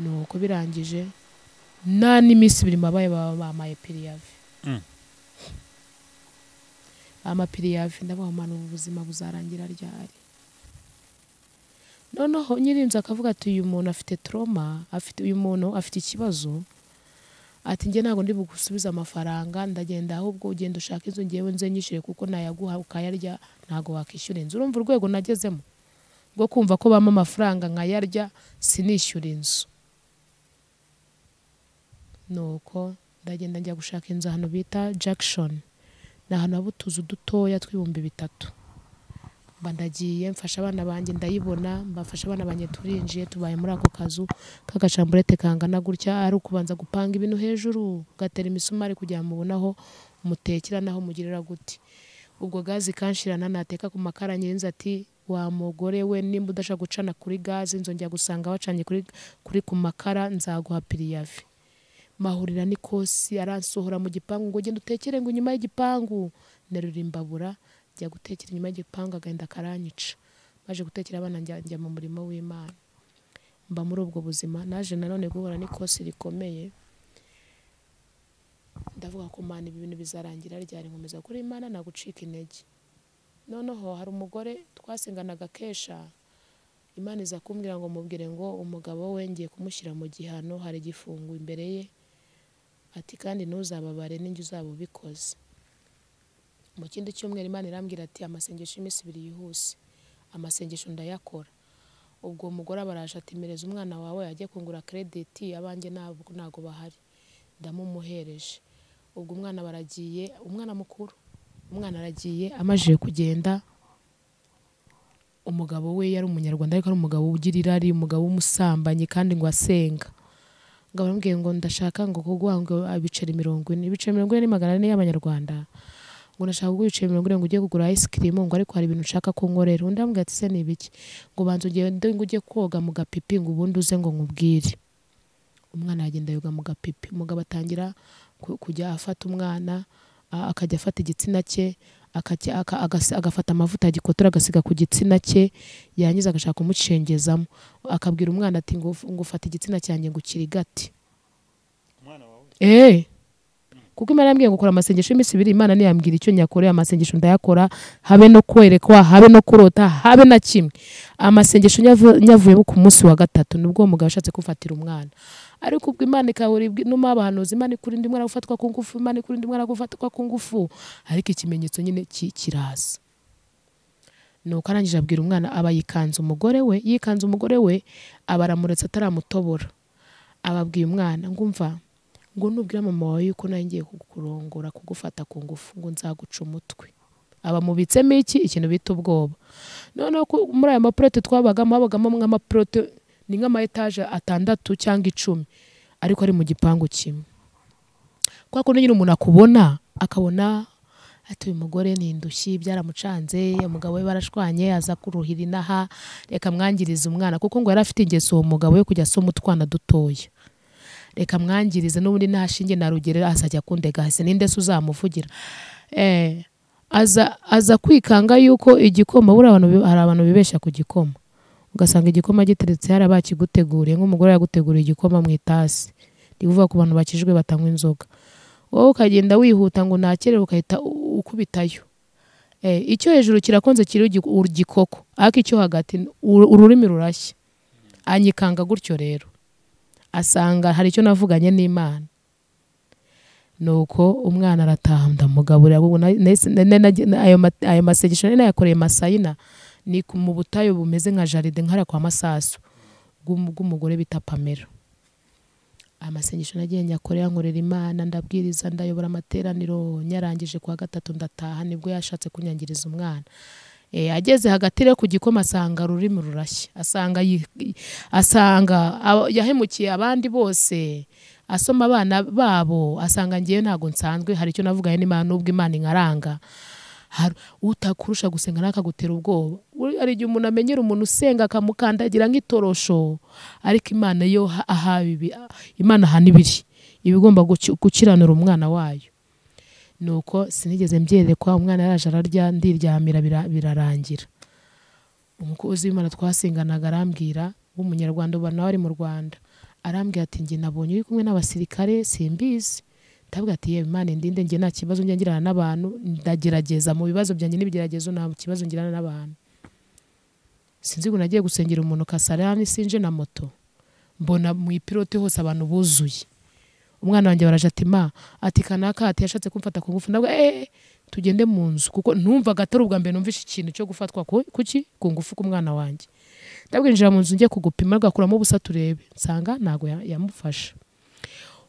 Speaker 2: Nuko birangije nta n'iminsi ibiri mabaye bamaye piriyave. Amapiriyave ndavuga Mana ubu buzima buzarangira ryari? Noneho nyirinzu akavuga ati uyu muntu afite trauma, afite uyu muntu afite ikibazo, ati njye ntago ndi bugusubiza amafaranga, ndagenda ahubwo ugenda ushaka inzu ngewe nze nyishyure kuko nayaguha ukayarya ntago wakishyura inzu. Urumva urwego nagezemo rwo kumva ko bampa amafaranga nkayarya sinishyura inzu. Nuko ndagenda njya gushaka inzu ahantu bita Jackson, ni ahantu haba utuzu dutoya tw'ibihumbi 3. Mba ndagiye mfasha abana banjye ndayibona, mbafasha abana banjye turinjiye, tubaye muri ako kazu k'agacamburete kangana gutya, ari ukubanza gupanga ibintu hejuru ugatera imisumari kugira ngo mubone aho mutekera naho mugirira gute. Ubwo gazi kanshirana, nateka ku makara, nyirinzu ati wa mugore we nimba udashaka gucana kuri gazi nzongera gusanga wacanye kuri ku makara nzaguha piriyavi. Mahurira n'ikosi aransohora mu gipangu ngo genda utekere ngo inyuma y'igipangu, nerura imbabura njya gutekera inyuma y'igipangu, agahinda karanyica. Maje gutekera abana njya mu murimo w'Imana, mba muri ubwo buzima. Naje nanone guhura n'ikosi rikomeye, ndavuga ko Mana ibi bintu bizarangira ryari, nkomeza kuri Imana nagucika intege. Noneho hari umugore twasenganaga kesha, Imana iza kumbwira ngo mubwire ngo umugabo we ngiye kumushyira mu gihano, hari igifungo imbere ye, ati kandi ntuzababare ninjye uzaba ubikoze. Mu kindi cyumweru Imana irambwira ati amasengesho y'iminsi ibiri yihuse, amasengesho ndayakora. Ubwo umugore abaraje ati mereza umwana wawe ajye kungura credit, abanjye ntago bahari, ndamumuhereje. Ubwo umwana baragiye, umwana mukuru, umwana aragiye, amajije kugenda. Umugabo we yari umunyarwanda ariko ari umugabo ugira irari, umugabo w'umusambanyi kandi ngo asenga. Ngo baramubwiye ngo ndashaka ngo kuguha ngo ibiceri 40, ibiceri 40 ni 400 y'abanyarwanda, ngo ndashaka kuguha ibiceri 40 ngo ujye kugura ice cream, ngo ariko hari ibintu nshaka ko nkorera. Undi amubwira ati se ni ibiki? Ngo banza ugende ngo ujye koga mu gapipi ngo ubundi uze ngo nkubwire. Umwana agenda yoga mu gapipi, umugabo atangira kujya afata umwana, akajya afata igitsina cye, agafata amavuta agikotora agasiga ku gitsina cye, yarangiza agashaka kumucengezamo, akabwira umwana ati ngo ufate igitsina cyanjye ngo ukirigate.
Speaker 1: Umwana wawe?
Speaker 2: Kuko Imana yambwiye ngo kora amasengesho y'iminsi ibiri, Imana ntiyambwira icyo nyakoreye, amasengesho ndayakora, habe no kwerekwa, habe no kurota, habe na kimwe. Amasengesho nyavuye ku munsi wa gatatu nubwo umugabo ashatse kufatira umwana. Ariko ubwo Imana ikahora numa abahanuzi, Imana ikurinda umwana gufatwa ku ngufu, Imana ikurinda umwana gufatwa ku ngufu, ariko ikimenyetso nyine kiraza. Nuko arangije abwira umwana, aba yikanze umugore we, yikanze umugore we, abaramuretse ataramutobora. Ababwiye umwana ngo umva, ngo nubwira mama wawe yuko nawe ngiye kukurongora kugufata ku ngufu ngo nzaguca umutwe. Abamubitsemo iki ikintu bita ubwoba. Noneho muri aya maprote twabagamo, habagamo nk'amaprote ni nk'ama etage 6 cyangwa 10 ariko ari mu gipangu kimwe. Kwa kundi nyine umuntu akubona akabona ati uyu mugore ni indushyi byaramucanze, umugabo we barashwanye aza kuruhira inaha, reka mwangirize umwana, kuko ngo yari afite ingeso uwo mugabo yo kujya asoma utwana dutoya. Reka mwangirize n'ubundi nta shinge na rugerera azajya kundega hasi ninde se uzamuvugira. Aza kwikanga yuko igikoma, buri abantu hari abantu bibesha ku gikoma, ugasanga igikoma giteretse hari abakiguteguriye, nk'umugore yaguteguriye igikoma mu itasi, ndi kuvuga ku bantu bakijwe batanywa inzoga, wowe ukagenda wihuta ngo nakerere ukahita ukubitayo. Icyo hejuru kirakonze kiri urugikoko, ariko icyo hagati ururimi rurashya. Anyikanga gutyo rero asanga hari icyo navuganye n'Imana. Nuko umwana arataha ndamugaburira. Ayo masengesho nari nayakoreye Masayina, ni mu butayu bumeze nka jaride nkara kwa Masasu bw'umugore bita Pamela. Amasengesho nagiye nyakorera, nkorera Imana, ndabwiriza, ndayobora amateraniro, nyarangije kwa gatatu ndataha, nibwo yashatse kunyangiriza umwana. Ageze hagati rero ku gikoma asanga rurimi rurashya, asanga yahemukiye abandi bose, asoma abana babo, asanga ngiye ntago nsanzwe, hari icyo navuganye n'Imana nubwo Imana inkaranga. Utakurusha gusenga nakagutera ubwoba. Hari igihe umuntu amenyera umuntu usenga akamukandagira nk'itorosho, ariko Imana yo aha ibi, Imana ahana ibiri, iba igomba gukiranura umwana wayo. Nuko sinigeze mbyerekwa, umwana yaraje ararya, ndiryamira birarangira. Umukozi w'Imana twasenganaga arambwira, w'umunyarwanda uba nawe ari mu Rwanda, arambwira ati njye nabonye uri kumwe n'abasirikare simbizi. Ndavuga ati yewe Imana indinde, njye nta kibazo njya ngirana n'abantu, ndagerageza mu bibazo byanjye n'ibigeragezo nta kibazo ngirana n'abantu. Sinzi ngo nagiye gusengera umuntu Kasarani sinje na moto, mbona mu ipilote hose abantu buzuye. Umwana wanjye baraje ati ma, ati kanaka ati yashatse kumfata ku ngufu. Ndavuga tugende mu nzu, kuko numvaga atari ubwa mbere numvishe ikintu cyo gufatwa kuki ku ngufu ku mwana wanjye. Ndabwinjira mu nzu ngiye kugupima, agakuramo ubusa turebe, nsanga ntago yamufasha.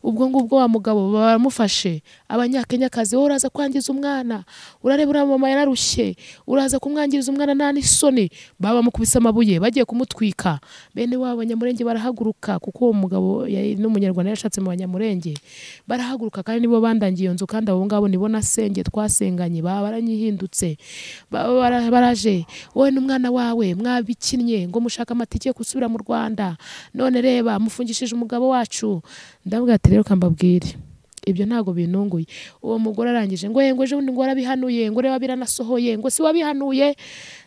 Speaker 2: Ubwo ngubwo wa mugabo baramufashe, abanyakenyakazi, wowe uraza kwangiza umwana, urareba uriya mama yararushye, uraza kumwangiriza umwana nta n'isoni. Baba bamukubise amabuye bagiye kumutwika. Bene wabo Abanyamurenge barahaguruka, kuko uwo mugabo n'umunyarwanda yashatse mu Banyamurenge, barahaguruka kandi nibo bandangiye iyo nzu, kandi abo ngabo nibo nasenge twasenganye, baba baranyihindutse, baba baraje, wowe n'umwana wawe mwabikinnye ngo mushaka amatike yo gusubira mu Rwanda, none reba mufungishije umugabo wacu. Ndavuga ati rero kambabwire ibyo ntago binunguye. Uwo mugore arangije ngo ngo ejo bundi ngo warabihanuye, ngo reba biranasohoye, ngo si wabihanuye.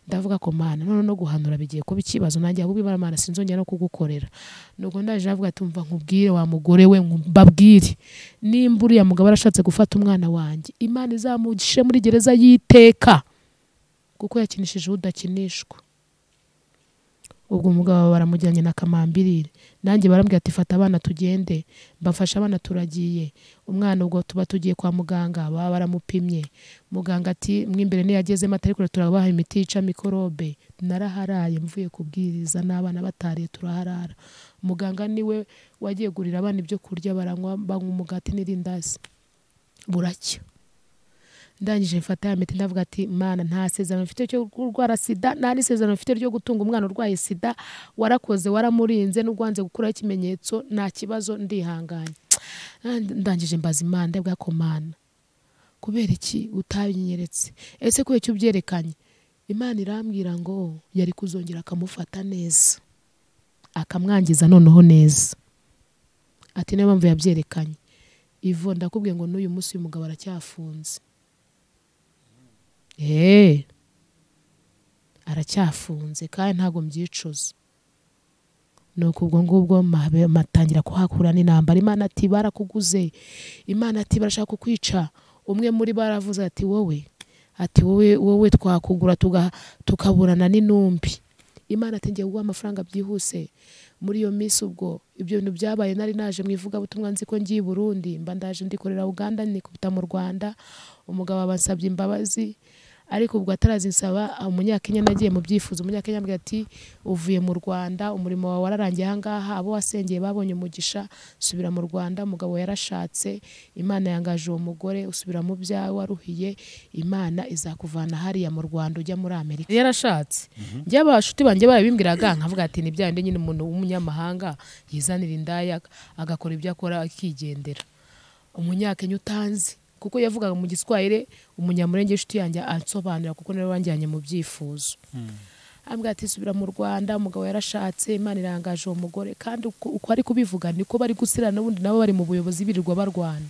Speaker 2: Ndavuga ko Mana none no guhanura bigiye kuba ikibazo, nanjye ahubwo ibara Mana sinzongera no kugukorera. Nuko ndaje avuga ati umva nkubwire wa mugore we, mbabwire nimba uriya mugabo arashatse gufata umwana wanjye, Imana izamugishe muri gereza y'iteka, kuko yakinishije udakinishwa. Ubwo umugabo baramujyanye na kamambirire, nanjye barambwira ati fata abana tugende, mbafasha abana turagiye. Umwana ubwo tuba tugiye kwa muganga, baba baramupimye, muganga ati mwimbere ntiyagezemo, atari kure turabaha imiti yica mikorobe. Naraharaye mvuye kubwiriza n'abana batariye turaharara. Muganga niwe wagiye gurira abana ibyo kurya, baranywa, banywa umugati n'irindazi, buracya. Ndangije mfata ya miti ndavuga ati Mana nta sezerano mfite cyo kurwara sida, nta n'isezerano mfite ryo gutunga umwana urwaye sida, warakoze waramurinze n'ugwanze gukuraho ikimenyetso, nta kibazo ndihanganye. Ndangije mbaza Imana, ndavuga ko Mana kubera iki utabinyeretse, ese kubera iki ubyerekanye? Imana irambwira ngo yari kuzongera akamufata neza, akamwangiza noneho neza, ati niyo mpamvu yabyerekanye. Ivo ndakubwiye ngo n'uyu munsi uyu mugabo aracyafunze. Aracyafunze kandi ntago mbyicuza. Nuko ubwo ngubwo matangira kuhakura n'intambara. Imana ati barakuguze, Imana ati barashaka kukwica. Umwe muri baravuze ati wowe, ati wowe twakugura tukaburana n'intumbi. Imana ati ngiye kuguha amafaranga byihuse. Muri iyo minsi ubwo ibyo bintu byabaye, nari naje mu ivugabutumwa nzi ko ngiye i Burundi, mba ndaje ndikorera Uganda, nikubita mu Rwanda. Umugabo abansabye imbabazi, ariko ubwo atarazinsaba umunyakenya nagiye mu byifuzo. Umunyakenya ambwira ati uvuye mu Rwanda, umurimo wawe wararangiye aha ngaha, abo wasengeye babonye umugisha, subira mu Rwanda. Umugabo yarashatse, Imana yangaje uwo mugore, usubira mu byawe waruhiye, Imana izakuvana hariya mu Rwanda ujya muri Amerika. Yarashatse. Njye abashuti banjye barabimbwiraga nkavuga ati ni byande nyine umuntu w'umunyamahanga yizanira indaya agakora ibyo akora akigendera. Umunyakenya utanzi, kuko yavugaga mu Giswahili, umunyamurenge inshuti yanjye ansobanurira, kuko nawe wanjyanye mu byifuzo. Ambwira ati subira mu Rwanda, umugabo yarashatse, Imana irangaje uwo mugore. Kandi uko ari kubivuga niko bari gusira n'ubundi nabo bari mu buyobozi birirwa barwana.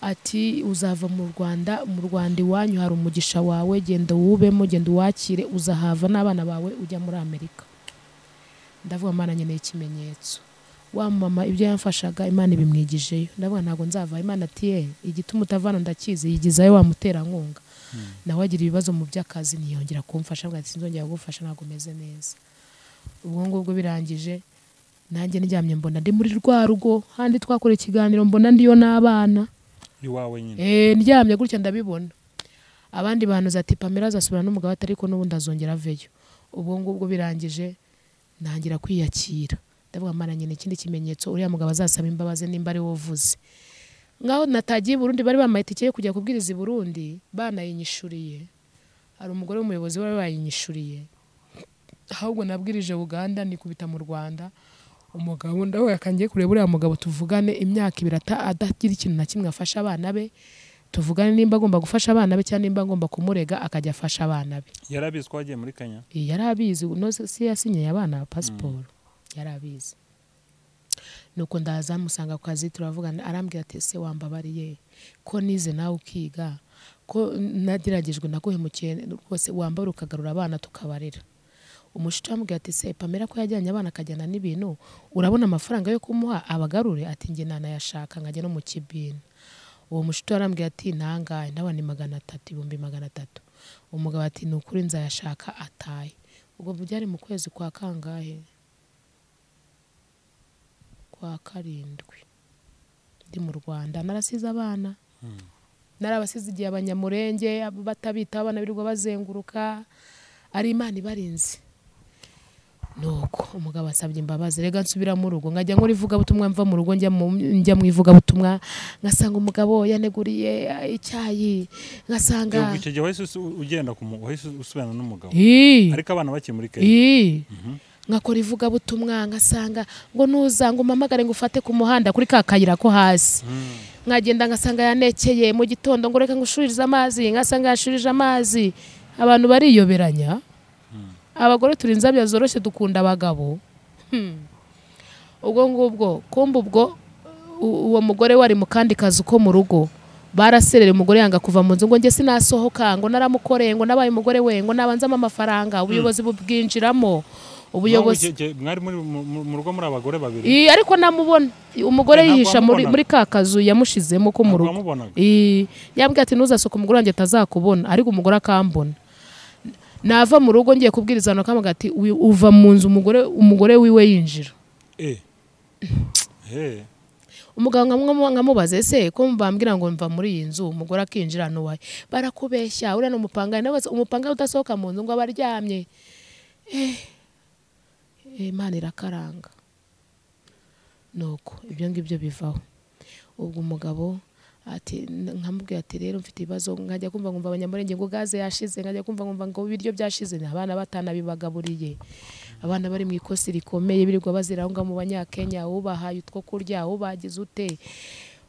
Speaker 2: Ati uzava mu Rwanda, mu Rwanda iwanyu hari umugisha wawe, genda wubemo, genda uwakire, uzahava n'abana bawe ujya muri Amerika. Ndavuga Mana nkeneye ikimenyetso. Wa mama ibyo yamfashaga Imana ibimwigijeyo. Ndavuga ntago nzava. Imana ati igituma utavana ndakizi, yigizayo wa muterankunga. Nawe agira ibibazo mu by'akazi ntiyongera kumfasha, avuga ati sinzongera kugufasha ntago meze neza. Ubwo ngubwo birangije nanjye ndyamye mbona ndi muri rwa rugo handi twakora ikiganiro, mbona ndiyo n'abana
Speaker 1: iwawe nyine.
Speaker 2: Ndyamye gutya ndabibona. Abandi bantu zati Pamela azasubira n'umugabo ariko n'ubundi azongera aveyo. Ubwo ngubwo birangije ntangira kwiyakira. Ndavuga Mana nyine ikindi kimenyetso, uriya mugabo azasaba imbabazi nimba ari wovuze. Ngaho natagiye i Burundi, bari bamaye itike yo kujya kubwiriza i Burundi, banayinyishuriye. Hari umugore w'umuyobozi wari wayinyishuriye. Ahubwo nabwirije Uganda nikubita mu Rwanda. Umugabo ndawe yakangiye kureba uriya mugabo tuvugane imyaka ibiri adagira ikintu na kimwe afasha abana be, tuvugane nimba agomba gufasha abana be cyangwa nimba agomba kumurega akajya afasha abana be.
Speaker 1: Yarabizi ko wagiye muri Kenya?
Speaker 2: Yarabizi, no si yasinye abana passport. Yarabizi. Nuko ndaza musanga ku kazi turavugana, arambwira ati se wambabariye ko nize nawe ukiga, ko nageragejwe naguhemukiye rwose, wambara ukagarura abana tukabarera. Umushuti amubwira ati se Pamela ko yajyanye abana akajyana n'ibintu, urabona amafaranga yo kumuha abagarure? Ati njye nanayashaka nkajya no mu kibina. Uwo mushuti arambwira ati nangahe? Ndabona ni 300, 300,000. Umugabo ati ni ukuri nzayashaka ataye. Ubwo byari mu kwezi kwa kangahe? Kwa karindwi. Ndi mu Rwanda narasize abana. Narabasize igihe abanyamurenge batabita abana birirwa bazenguruka, ari Imana ibarinze. Nuko umugabo asabye imbabazi, rega nsubira mu rugo nkajya nkora ivugabutumwa, mva mu rugo njya mu ivugabutumwa, ngasanga umugabo yaneguriye icyayi, ngasanga
Speaker 1: icyo gihe wahise ugenda wahise usubirana n'umugabo ariko abana bakiri muri Kenya.
Speaker 2: Ngakora ivugabutumwa ngasanga ngo nuza ngo umpamagare ngo ufate ku muhanda kuri ka kayira ko hasi, nkagenda ngasanga yanekeye mu gitondo ngo reka ngushuririze amazi, ngasanga yashurije amazi. Abantu bariyoberanya. Abagore turi inzabya zoroshye, dukunda abagabo. Ubwo ngubwo kumba ubwo uwo mugore wari mu kandi kazi ko mu rugo, baraserera umugore yanga kuva mu nzu ngo njye sinasohoka, ngo naramukoreye, ngo nabaye umugore we, ngo nabanzamo amafaranga. Ubuyobozi bubwinjiramo. Ubuyobozi
Speaker 1: mwari mu rugo muri abagore babiri.
Speaker 2: Ariko namubona umugore yihisha muri ka kazu yamushizemo ko mu rugo. Yambwiye ati ntuzasohoka umugore wanjye atazakubona, ariko umugore akambona. Nava mu rugo ngiye kubwiriza abantu akavuga ati uva mu nzu umugore wiwe yinjira. Umugabo nkamubaze ese ko mbambwira ngo mva muri iyi nzu umugore akinjira nuwaye, barakubeshya uriya ni umupangayi, umupangayi udasohoka mu nzu ngo abaryamye. Imana irakaranga. Nuko ibyo ngibyo bivaho. Ubwo umugabo ati nkamubwira ati rero mfite ibibazo, nkajya kumva ngumva abanyamurenge ngo gaze yashize, nkajya kumva ngumva ngo ibiryo byashize, abana batanabibagaburiye, abana bari mu ikosi rikomeye birirwa bazira aho ngaho mu Banyakenya, ubahaye utwo kurya, ubagize ute.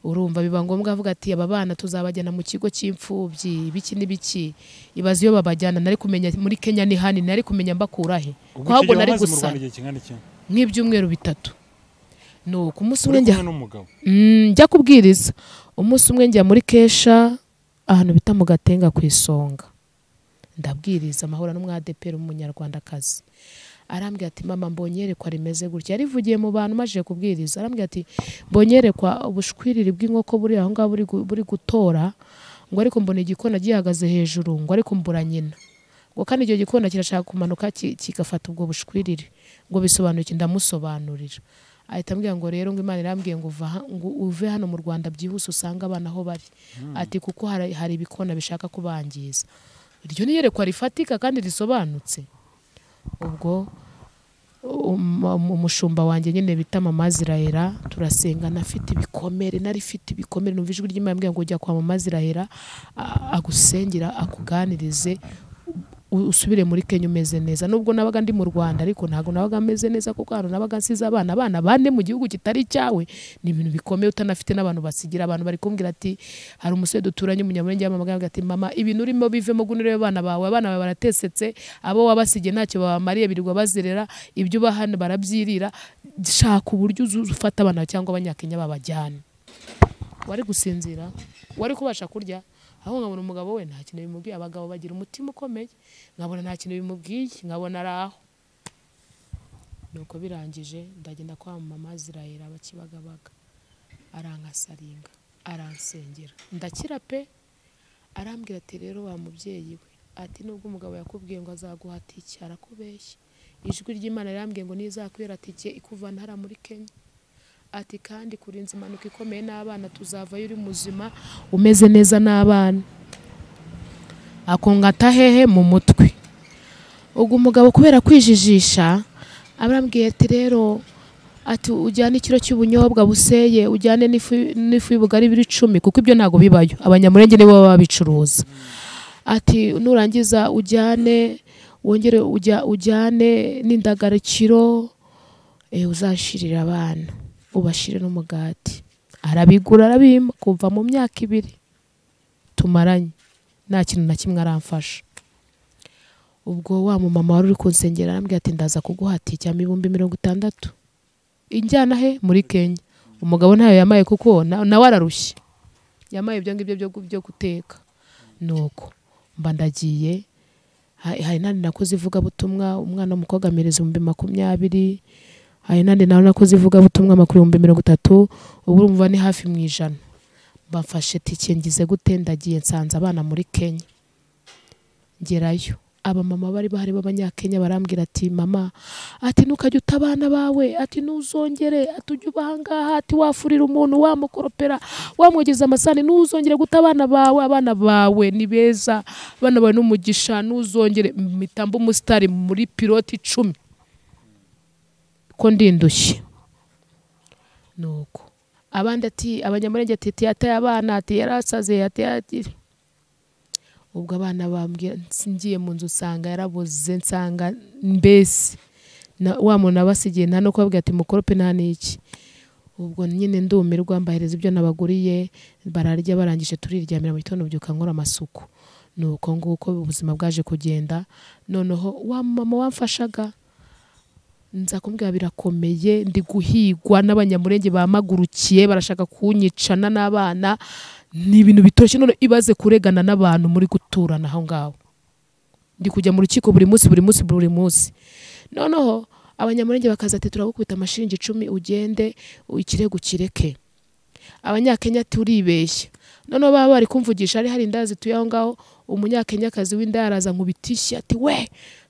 Speaker 2: Urumva biba ngombwa avuga ati aba bana tuzabajyana mu kigo cy'imfubyi biki n'ibiki. Ibaze iyo babajyana nari kumenya muri Kenya ni hani, nari kumenya mbakura he, ahubwo nari gusa nk'ibyumweru bitatu. Nuko umunsi umwe njya kubwiriza, umunsi umwe njya muri Kesha ahantu bita mu Gatenga ku Isonga, ndabwiriza amahura n'umwadeperi w'umunyarwandakazi. Arambwira ati mama mbonye yerekwa rimeze gutya, yarivugiye mu bantu maje kubwiriza. Arambwira ati mbonye yerekwa ubushwiriri bw'inkoko buri aho ngaho buri gutora, ngo ariko mbona igikona gihagaze hejuru, ngo ariko mbura nyina, ngo kandi icyo gikona kirashaka kumanuka kigafata ubwo bushwiriri, ngo bisobanuye iki? Ndamusobanurira. Ahita ambwira ngo rero ngo Imana irambwiye ngo ngo uve hano mu Rwanda byihuse usanga abana aho bari, ati kuko hari ibikona bishaka kubangiza. Iryo ni yerekwa rifatika kandi risobanutse. Ubwo umushumba wanjye nyine bita Mama Zirahera, turasenga, nafite ibikomere, nari mfite ibikomere, numva ijwi ry'Imana ambwira ngo jya kwa Mama Zirahera agusengera akuganirize usubire muri Kenya umeze neza. Nubwo nabaga ndi mu Rwanda ariko ntago nabaga meze neza, kuko hano nabaga nsize abana bane mu gihugu kitari cyawe. Ni ibintu bikomeye utanafite n'abantu basigira. Abantu bari kumbwira ati hari umusore duturanye umunyamurenge yamamaga ati mama ibintu urimo bivemo gunire abana bawe, abana bawe baratesetse, abo wabasigiye ntacyo babamariye, birirwa bazerera, ibyo bahana barabyirira, shaka uburyo ufata abana cyangwa abanyakenya babajyane. Wari gusinzira, wari kubasha kurya, aho nkabona umugabo we nta kintu bimubwiye. Abagabo bagira umutima ukomeye, nkabona nta kintu bimubwiye, nkabona araho. Nuko birangije ndagenda kwa Mama Zirahera bakibagabaga, arankasaringa, aransengera, ndakira pe. Arambwira ati rero wa mubyeyi we, ati nubwo umugabo yakubwiye ngo azaguha tike arakubeshya, ijwi ry'Imana rirambwiye ngo nizakwera tike ikuvana hara muri Kenya, ati kandi kurinza impanuka ikomeye n'abana tuzavayo uri muzima umeze neza n'abana. Akongata hehe mu mutwe. Ubwo umugabo kubera kwijijisha arambwiye ati rero ati ujyane ikiro cy'ubunyobwa buseye, ujyane n'ifu y'ubugari biri 10, kuko ibyo ntago bibayo, abanyamurenge nibo baba babicuruza. Ati nurangiza ujyane wongere ujyane n'indagara kiro, uzashirira abana ubashire n'umugati. Arabigura arabimpa kuva mu myaka 2 tumaranye nta kintu na kimwe aramfasha. Ubwo wa mumama wari uri kunsengera arambwira ati ndaza kuguha tike ya 60,000 injyana he muri Kenya. Umugabo ntayo yamaye kuko nawe ararushye, yamaye ibyo ngibyo byo guteka. Nuko mba ndagiye, hari nandi nakoze ivugabutumwa, umwana w'umukobwa amereza 20,000, hari nandi nawe nakoze ivugabutumwa amakuru 30,000, ubu urumva ni hafi mu 100. Bamfashe tike ngize gute, ndagiye nsanze abana muri Kenya. Ngerayo abamama bari bahari b'abanyakenya barambwira ati mama, ati ntukajye uta abana bawe, ati ntuzongere, ati ujye uba ahangaha, ati wafurira umuntu, wamukoropera, wamwogeza amasahani, ntuzongere guta abana bawe, abana bawe ni beza, abana bawe n'umugisha, ntuzongere. Mpita mba umusitari muri piloti 10. Ko ndindushye. Nuko abandi ati abanyamurenge ati yataye abana, ati yarasaze, ati ubwo abana bambwira ngiye mu nzu nsanga yaraboze, nsanga mbese wa muntu abasigiye nta no kubabwira ati mukorope nta n'iki. Ubwo nyine ndumirwa, mbahereza ibyo nabaguriye bararya, barangije turiryamira mu gitondo mbyuka nkora amasuku. Nuko nguko ubuzima bwaje kugenda. Noneho wa mama wamfashaga nza kumbwira birakomeye, ndi guhigwa n'abanyamurenge bamagurukiye barashaka kunyicana n'abana, ni ibintu bitoroshye. None ibaze kuregana n'abantu muri guturana aho ngaho, ndi kujya mu rukiko buri munsi buri munsi buri munsi. Noneho abanyamurenge bakaza ati turagukubita amashiringi 10 ugende ikirego kireke. Abanyakenya ati uribeshya. Noneho baba bari kumvugisha, ari hari indazi tuye aho ngaho, umunyakenyakazi w'inda araza nkubitishye ati we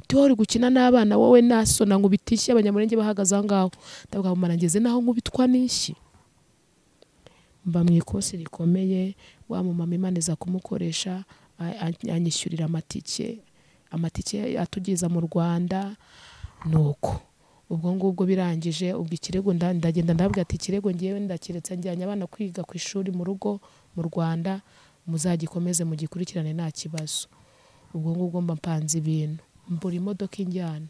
Speaker 2: uri gukina n'abana wowe nasona nkubitishye. Abanyamurenge bahagaze aho ngaho, ndavuga mara ngeze naho nkubitwa n'ishyi. Mba mu ikosi rikomeye, wa mumama Imana iza kumukoresha, anyishyurira amatike atugeza mu Rwanda. Nuko ubwo ngubwo birangije, ubwo ikirego ndagenda ndabwira ati ikirego ngiyewe ndakiretse, njyanye abana kwiga ku ishuri mu rugo mu Rwanda, muzagikomeze mugikurikirane nta kibazo. Ubwo ngubwo mba mpanze ibintu, mbura imodoka injyana.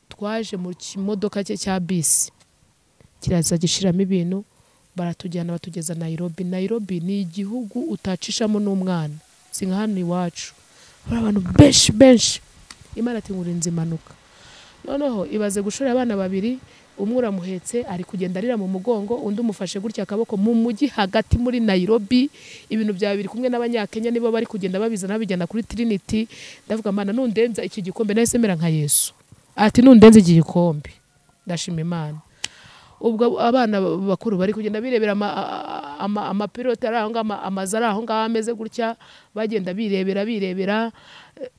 Speaker 2: Twaje mu kimodoka cye cya bisi, kiraza gishiramo ibintu, baratujyana batugeza Nairobi. Nairobi ni igihugu utacishamo n'umwana, si nka hano iwacu, hari abantu benshi benshi. Imana ati ngurinze impanuka. Noneho ibaze gushora abana babiri, umwe uramuhetse ari kugenda arira mu mugongo, undi umufashe gutya akaboko mu mujyi hagati muri Nairobi. Ibintu bya biri kumwe n'abanyakenya nibo bari kugenda babizana babijyana kuri Trinity. Ndavuga Mana nundenza iki gikombe, nahise mera nka Yesu ati nundenza iki gikombe, ndashima Imana. Ubwo abana bakuru bari kugenda birebera amapilote ari aho ngaho, amazu ari aho ngaho ameze gutya, bagenda birebera.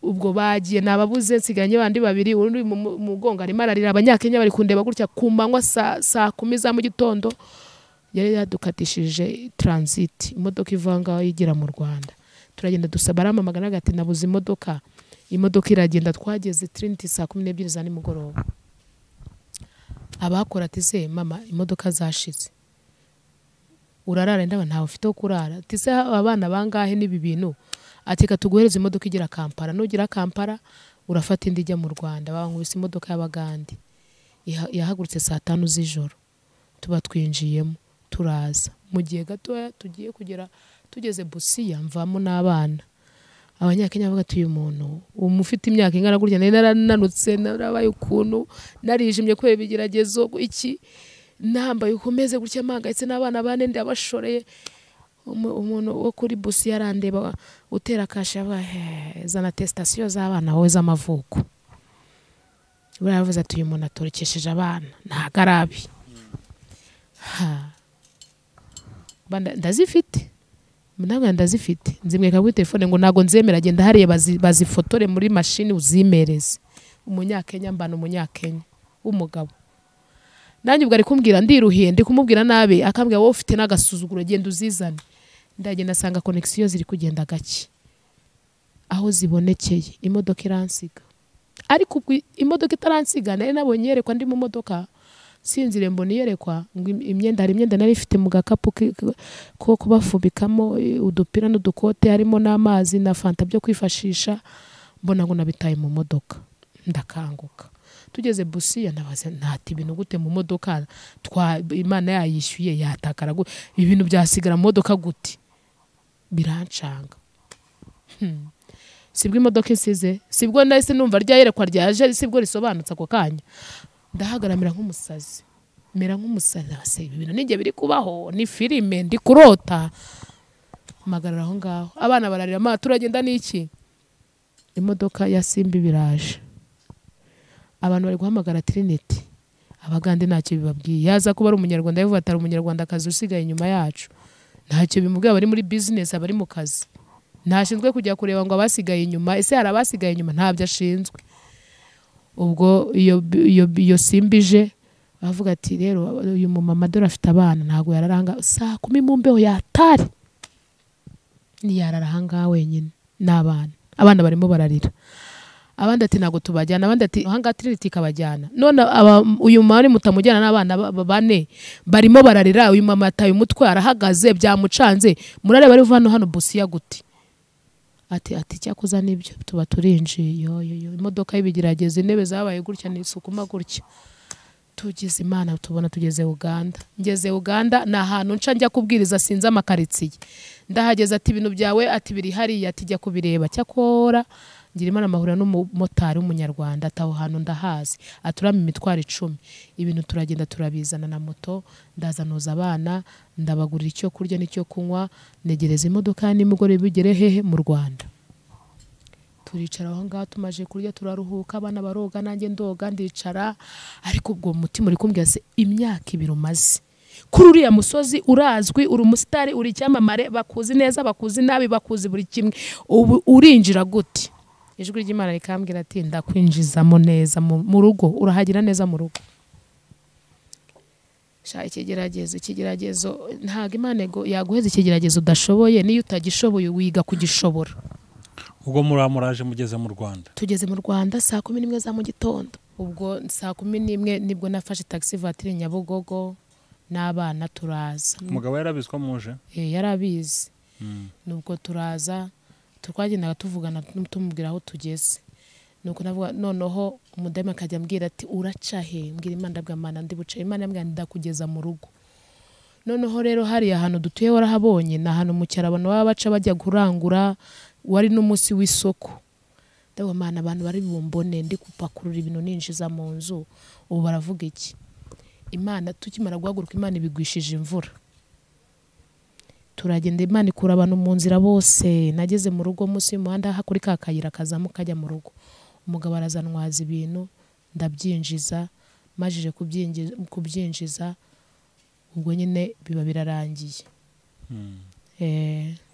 Speaker 2: Ubwo bagiye nababuze, nsiganye bandi babiri, undi mu mugongo arimo ararira. Abanyakenya bari kundeba gutya ku manywa saa 10 za mu gitondo. Yari yadukatishije transit, imodoka iva ngaho yigira mu Rwanda. Turagenda dusaba, aramamagana ati nabuze imodoka. Imodoka iragenda, twageze Trinity saa 12 za nimugoroba. Abakora ati se mama imodoka zashize, urarara? Ndaba ntawe ufite wo kurara. Ati se abana bangahe n'ibi bintu? Ati katuguhereza imodoka igira Kampala, nugira Kampala urafata indi ijya mu Rwanda. Bankubise imodoka y'Abagande yahagurutse saa 5 z'ijoro, tuba twinjiyemo turaza. Mu gihe gatoya tugiye kugera, tugeze Busia mvamo n'abana. Abanyakenya bavuga ati uyu muntu umufite imyaka ingana gutya, nari narananutse, narabaye ukuntu, narijimye kubera ibigeragezo iki, nambaye ukomeze gutya mpangayitse n'abana bane ndabashoreye. Umuntu wo kuri Busia yarandeba utera kashe, zana attestation z'abana wowe z'amavuko. Baravuze ati uyu muntu atorokesheje abana ntago arabi. Ndazifite ntabwo ndazifite, nzimweka kuri telefone ngo ntago nzemera, agenda hariya bazifotore muri mashini uzimereze. Umunyakenya mbana umunyakenya w'umugabo, nanjye ubwo ari kumbwira ndiruhiye, ndi kumubwira nabi, akambwira wowe ufite n'agasuzuguro genda uzizane. Ndagenda asanga connection ziri kugenda gake, aho zibonekeye imodoka iransiga. Ariko ubwo imodoka itaransiga nari nabonye yerekwa ndi mu modoka, sinzire mbona iyerekwa ngo imyenda, hari imyenda nari ifite mu gakapu ko kubafubikamo udupira n'udukote, harimo n'amazi na fanta byo kwifashisha, mbona ngo nabitaye mu modoka. Ndakanguka tugeze Busia, ndabaza ntati ibintu gute mu modoka, Imana yayishyuye yatakara ibintu byasigara mu modoka gute? Birancanga. Sibwo imodoka isize, sibwo nahise numva rya yerekwa ryaje, sibwo risobanutse ako kanya. Ndahagaramira nk'umusazi, mera nk'umusazi, se ibintu nijye biri kubaho ni filime ndi kurota. Magarara aho ngaho, abana bararira, ma turagenda n'iki? Imodoka ya Simba biraje, abantu bari guhamagara Trinity. Abagande ntacyo bibabwiye, yaza kuba ari umunyarwanda yavuga atari umunyarwandakazi usigaye inyuma yacu, ntacyo bimubwiye. Abari muri business, abari mu kazi, ntashinzwe kujya kureba ngo abasigaye inyuma, ese hari abasigaye inyuma? Ntabyo ashinzwe. Ubwo iyo Simba ije bavuga ati rero uyu mumama dore afite abana ntago yararanga saa 10 mu mbeho yatari, ntiyarara aha ngaha wenyine n'abana, abana barimo bararira. Abandi ati ntago tubajyana, abandi ati aha ngaha Trinity ikabajyana. None uyu mama mutamujyana n'abana bane barimo bararira, uyu mama ataye umutwe arahagaze byamucanze, murareba ari hano hano Busia gute? Ati cyakoza nibyo tuba turinjiye. Yo yo imodoka y'ibigeragezo, intebe zabaye gutya nisukuma gutya. Tugize Imana tubona tugeze Uganda. Ngeze Uganda na ahantu nca njya kubwiriza sinza amakaritsiye. Ndahageze ati ibintu byawe ati biri hariya, ati jya kubireba. Cyakora ngira Imana amahura n'umumotari w'umunyarwanda ataho hantu ndahazi, aturama imitwaro 10. Ibintu turagenda turabizana na moto, ndazanoza abana, ndabagurira icyo kurya n'icyo kunywa, negereza imodoka nimugore bigere hehe mu Rwanda. Turicara aho ngaho tumaje kurya turaruhuka, abana baroga nanjye ndoga ndicara. Ariko ubwo mutima uri kumbwira se imyaka 2 umaze kuri uriya musozi urazwi, uri umusitari, uri icyamamare, bakuzi neza bakuzi nabi, bakuzi buri kimwe, ubu urinjira gute? Ijwi ry'Imana rikambwira ati ndakwinjizamo neza mu rugo, urahagira neza mu rugo. Sha ikigeragezo ntago Imana yaguheza ikigeragezo udashoboye, niyo utagishoboye wiga kugishobora.
Speaker 1: Ubwo muramuraje mugeze mu Rwanda?
Speaker 2: Tugeze mu Rwanda saa 11 za mu gitondo. Ubwo saa 11 nibwo nafashe taxi voiture Nyabugogo n'abana turaza.
Speaker 1: Umugabo yarabizi ko muje?
Speaker 2: Yarabizi. Nubwo turaza twagendaga tuvugana tumubwira aho tugeze. Nuko navuga noneho umudame akajya ambwira ati uraca he? Mbwira Imana, ndabwa Imana ndi buce. Imana yambwira ndakugeza mu rugo. Noneho rero hari ahantu dutuye warahabonye, na ahantu mu cyaro abantu baba baca bajya kurangura, wari n'umunsi w'isoko. Ndavuga Mana abantu bari bumbone ndi kupakurura ibintu ninjiza mu nzu, ubu baravuga iki? Imana tukimara guhaguruka Imana ibigwishije imvura. Turagenda Imana ikura abantu mu nzira bose. Nageze mu rugo munsi y'umuhanda hakuri ka kayira kazamuka kajya mu rugo. Umugabo arazanwaza ibintu ndabyinjiza, majije kubyinjiza ubwo nyine biba birarangiye.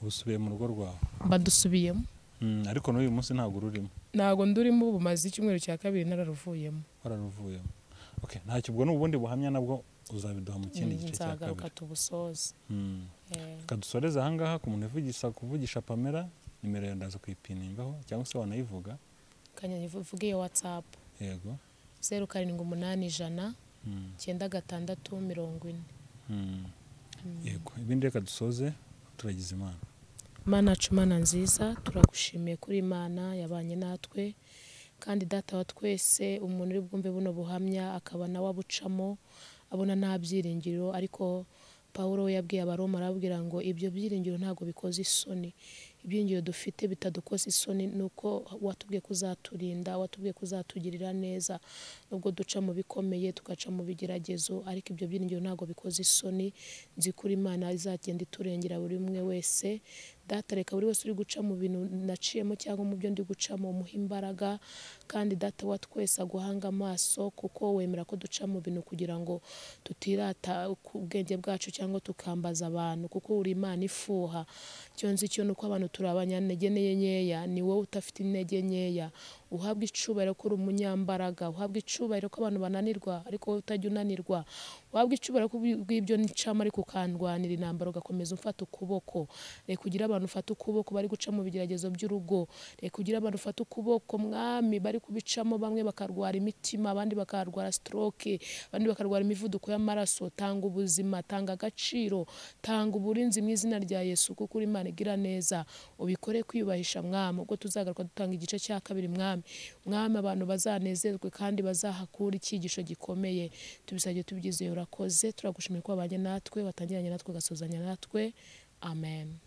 Speaker 1: Usubiye mu rugo rwawe?
Speaker 2: Mba dusubiyemo.
Speaker 1: Ariko n'uyu munsi ntago ururimo?
Speaker 2: Ntago ndurimo, ubu maze icyumweru cya kabiri nararuvuyemo.
Speaker 1: Wararuvuyemo. Okay, ntacyo ubwo n'ubundi buhamya nabwo uzabiduha mu kindi gice cya kabiri.
Speaker 2: Nzagaruka tubusoze.
Speaker 1: Reka dusoreze aha ngaha. Ku muntu kuvugisha Pamela, nimero ya ndaza kuyipiningaho cyangwa se wanayivuga.
Speaker 2: Kanya nivuge iyo WhatsApp.
Speaker 1: Yego.
Speaker 2: 0781 96 40.
Speaker 1: Yego, ibindi reka dusoze turagize Imana.
Speaker 2: Mana yacu, Mana nziza, turagushimiye kuri Imana yabanye natwe, kandi data wa twese umuntu uri bwumve buno buhamya akaba nawe abucamo abona nta byiringiro. Ariko Paulo yabwiye Abaroma arababwira ngo ibyo byiringiro ntago bikoze isoni, ibyiringiro dufite bitadukoze isoni nuko watubwiye kuzaturinda, watubwiye kuzatugirira neza nubwo duca mu bikomeye tugaca mu bigeragezo, ariko ibyo byiringiro ntago bikoze isoni. Nzi kuri Imana izagenda iturengera buri umwe wese. Data reka buri wese uri guca mu bintu naciyemo cyangwa mu byo ndi gucamo umuha imbaraga, kandi data wa twese aguhanga amaso, kuko wemera ko duca mu bintu kugira ngo tutirata ubwenge bwacu cyangwa tukambaza abantu, kuko uri Imana ifuha. Icyo nzi cyo nuko abantu turi abanyantege nkeya, ni wowe utafite intege nkeya. Uhabwa icubahiro ko uri umunyambaraga, uhabwa icubahiro ko abantu bananirwa ariko wowe utajya unanirwa, uhabwa icubahiro ko bw'ibyo ncamo ariko ukandwanira intambara ugakomeza umfata ukuboko. Reka ugire abantu ufata ukuboko bari guca mu bigeragezo by'urugo, reka ugire abantu ufata ukuboko mwami bari kubicamo, bamwe bakarwara imitima, abandi bakarwara stroke, abandi bakarwara imivuduko y'amaraso. Tanga ubuzima, tanga agaciro, tanga uburinzi mu izina rya Yesu, kuko uri Imana igira neza. Ubikore kwiyubahisha mwami, ubwo tuzagaruka dutanga igice cya kabiri mwami. Mwami abantu bazanezerwe kandi bazahakura icyigisho gikomeye. Tubisabye tubyizeye, urakoze. Turagushimiye ko wabanye natwe, watangiranye natwe, ugasozanya natwe. Amen.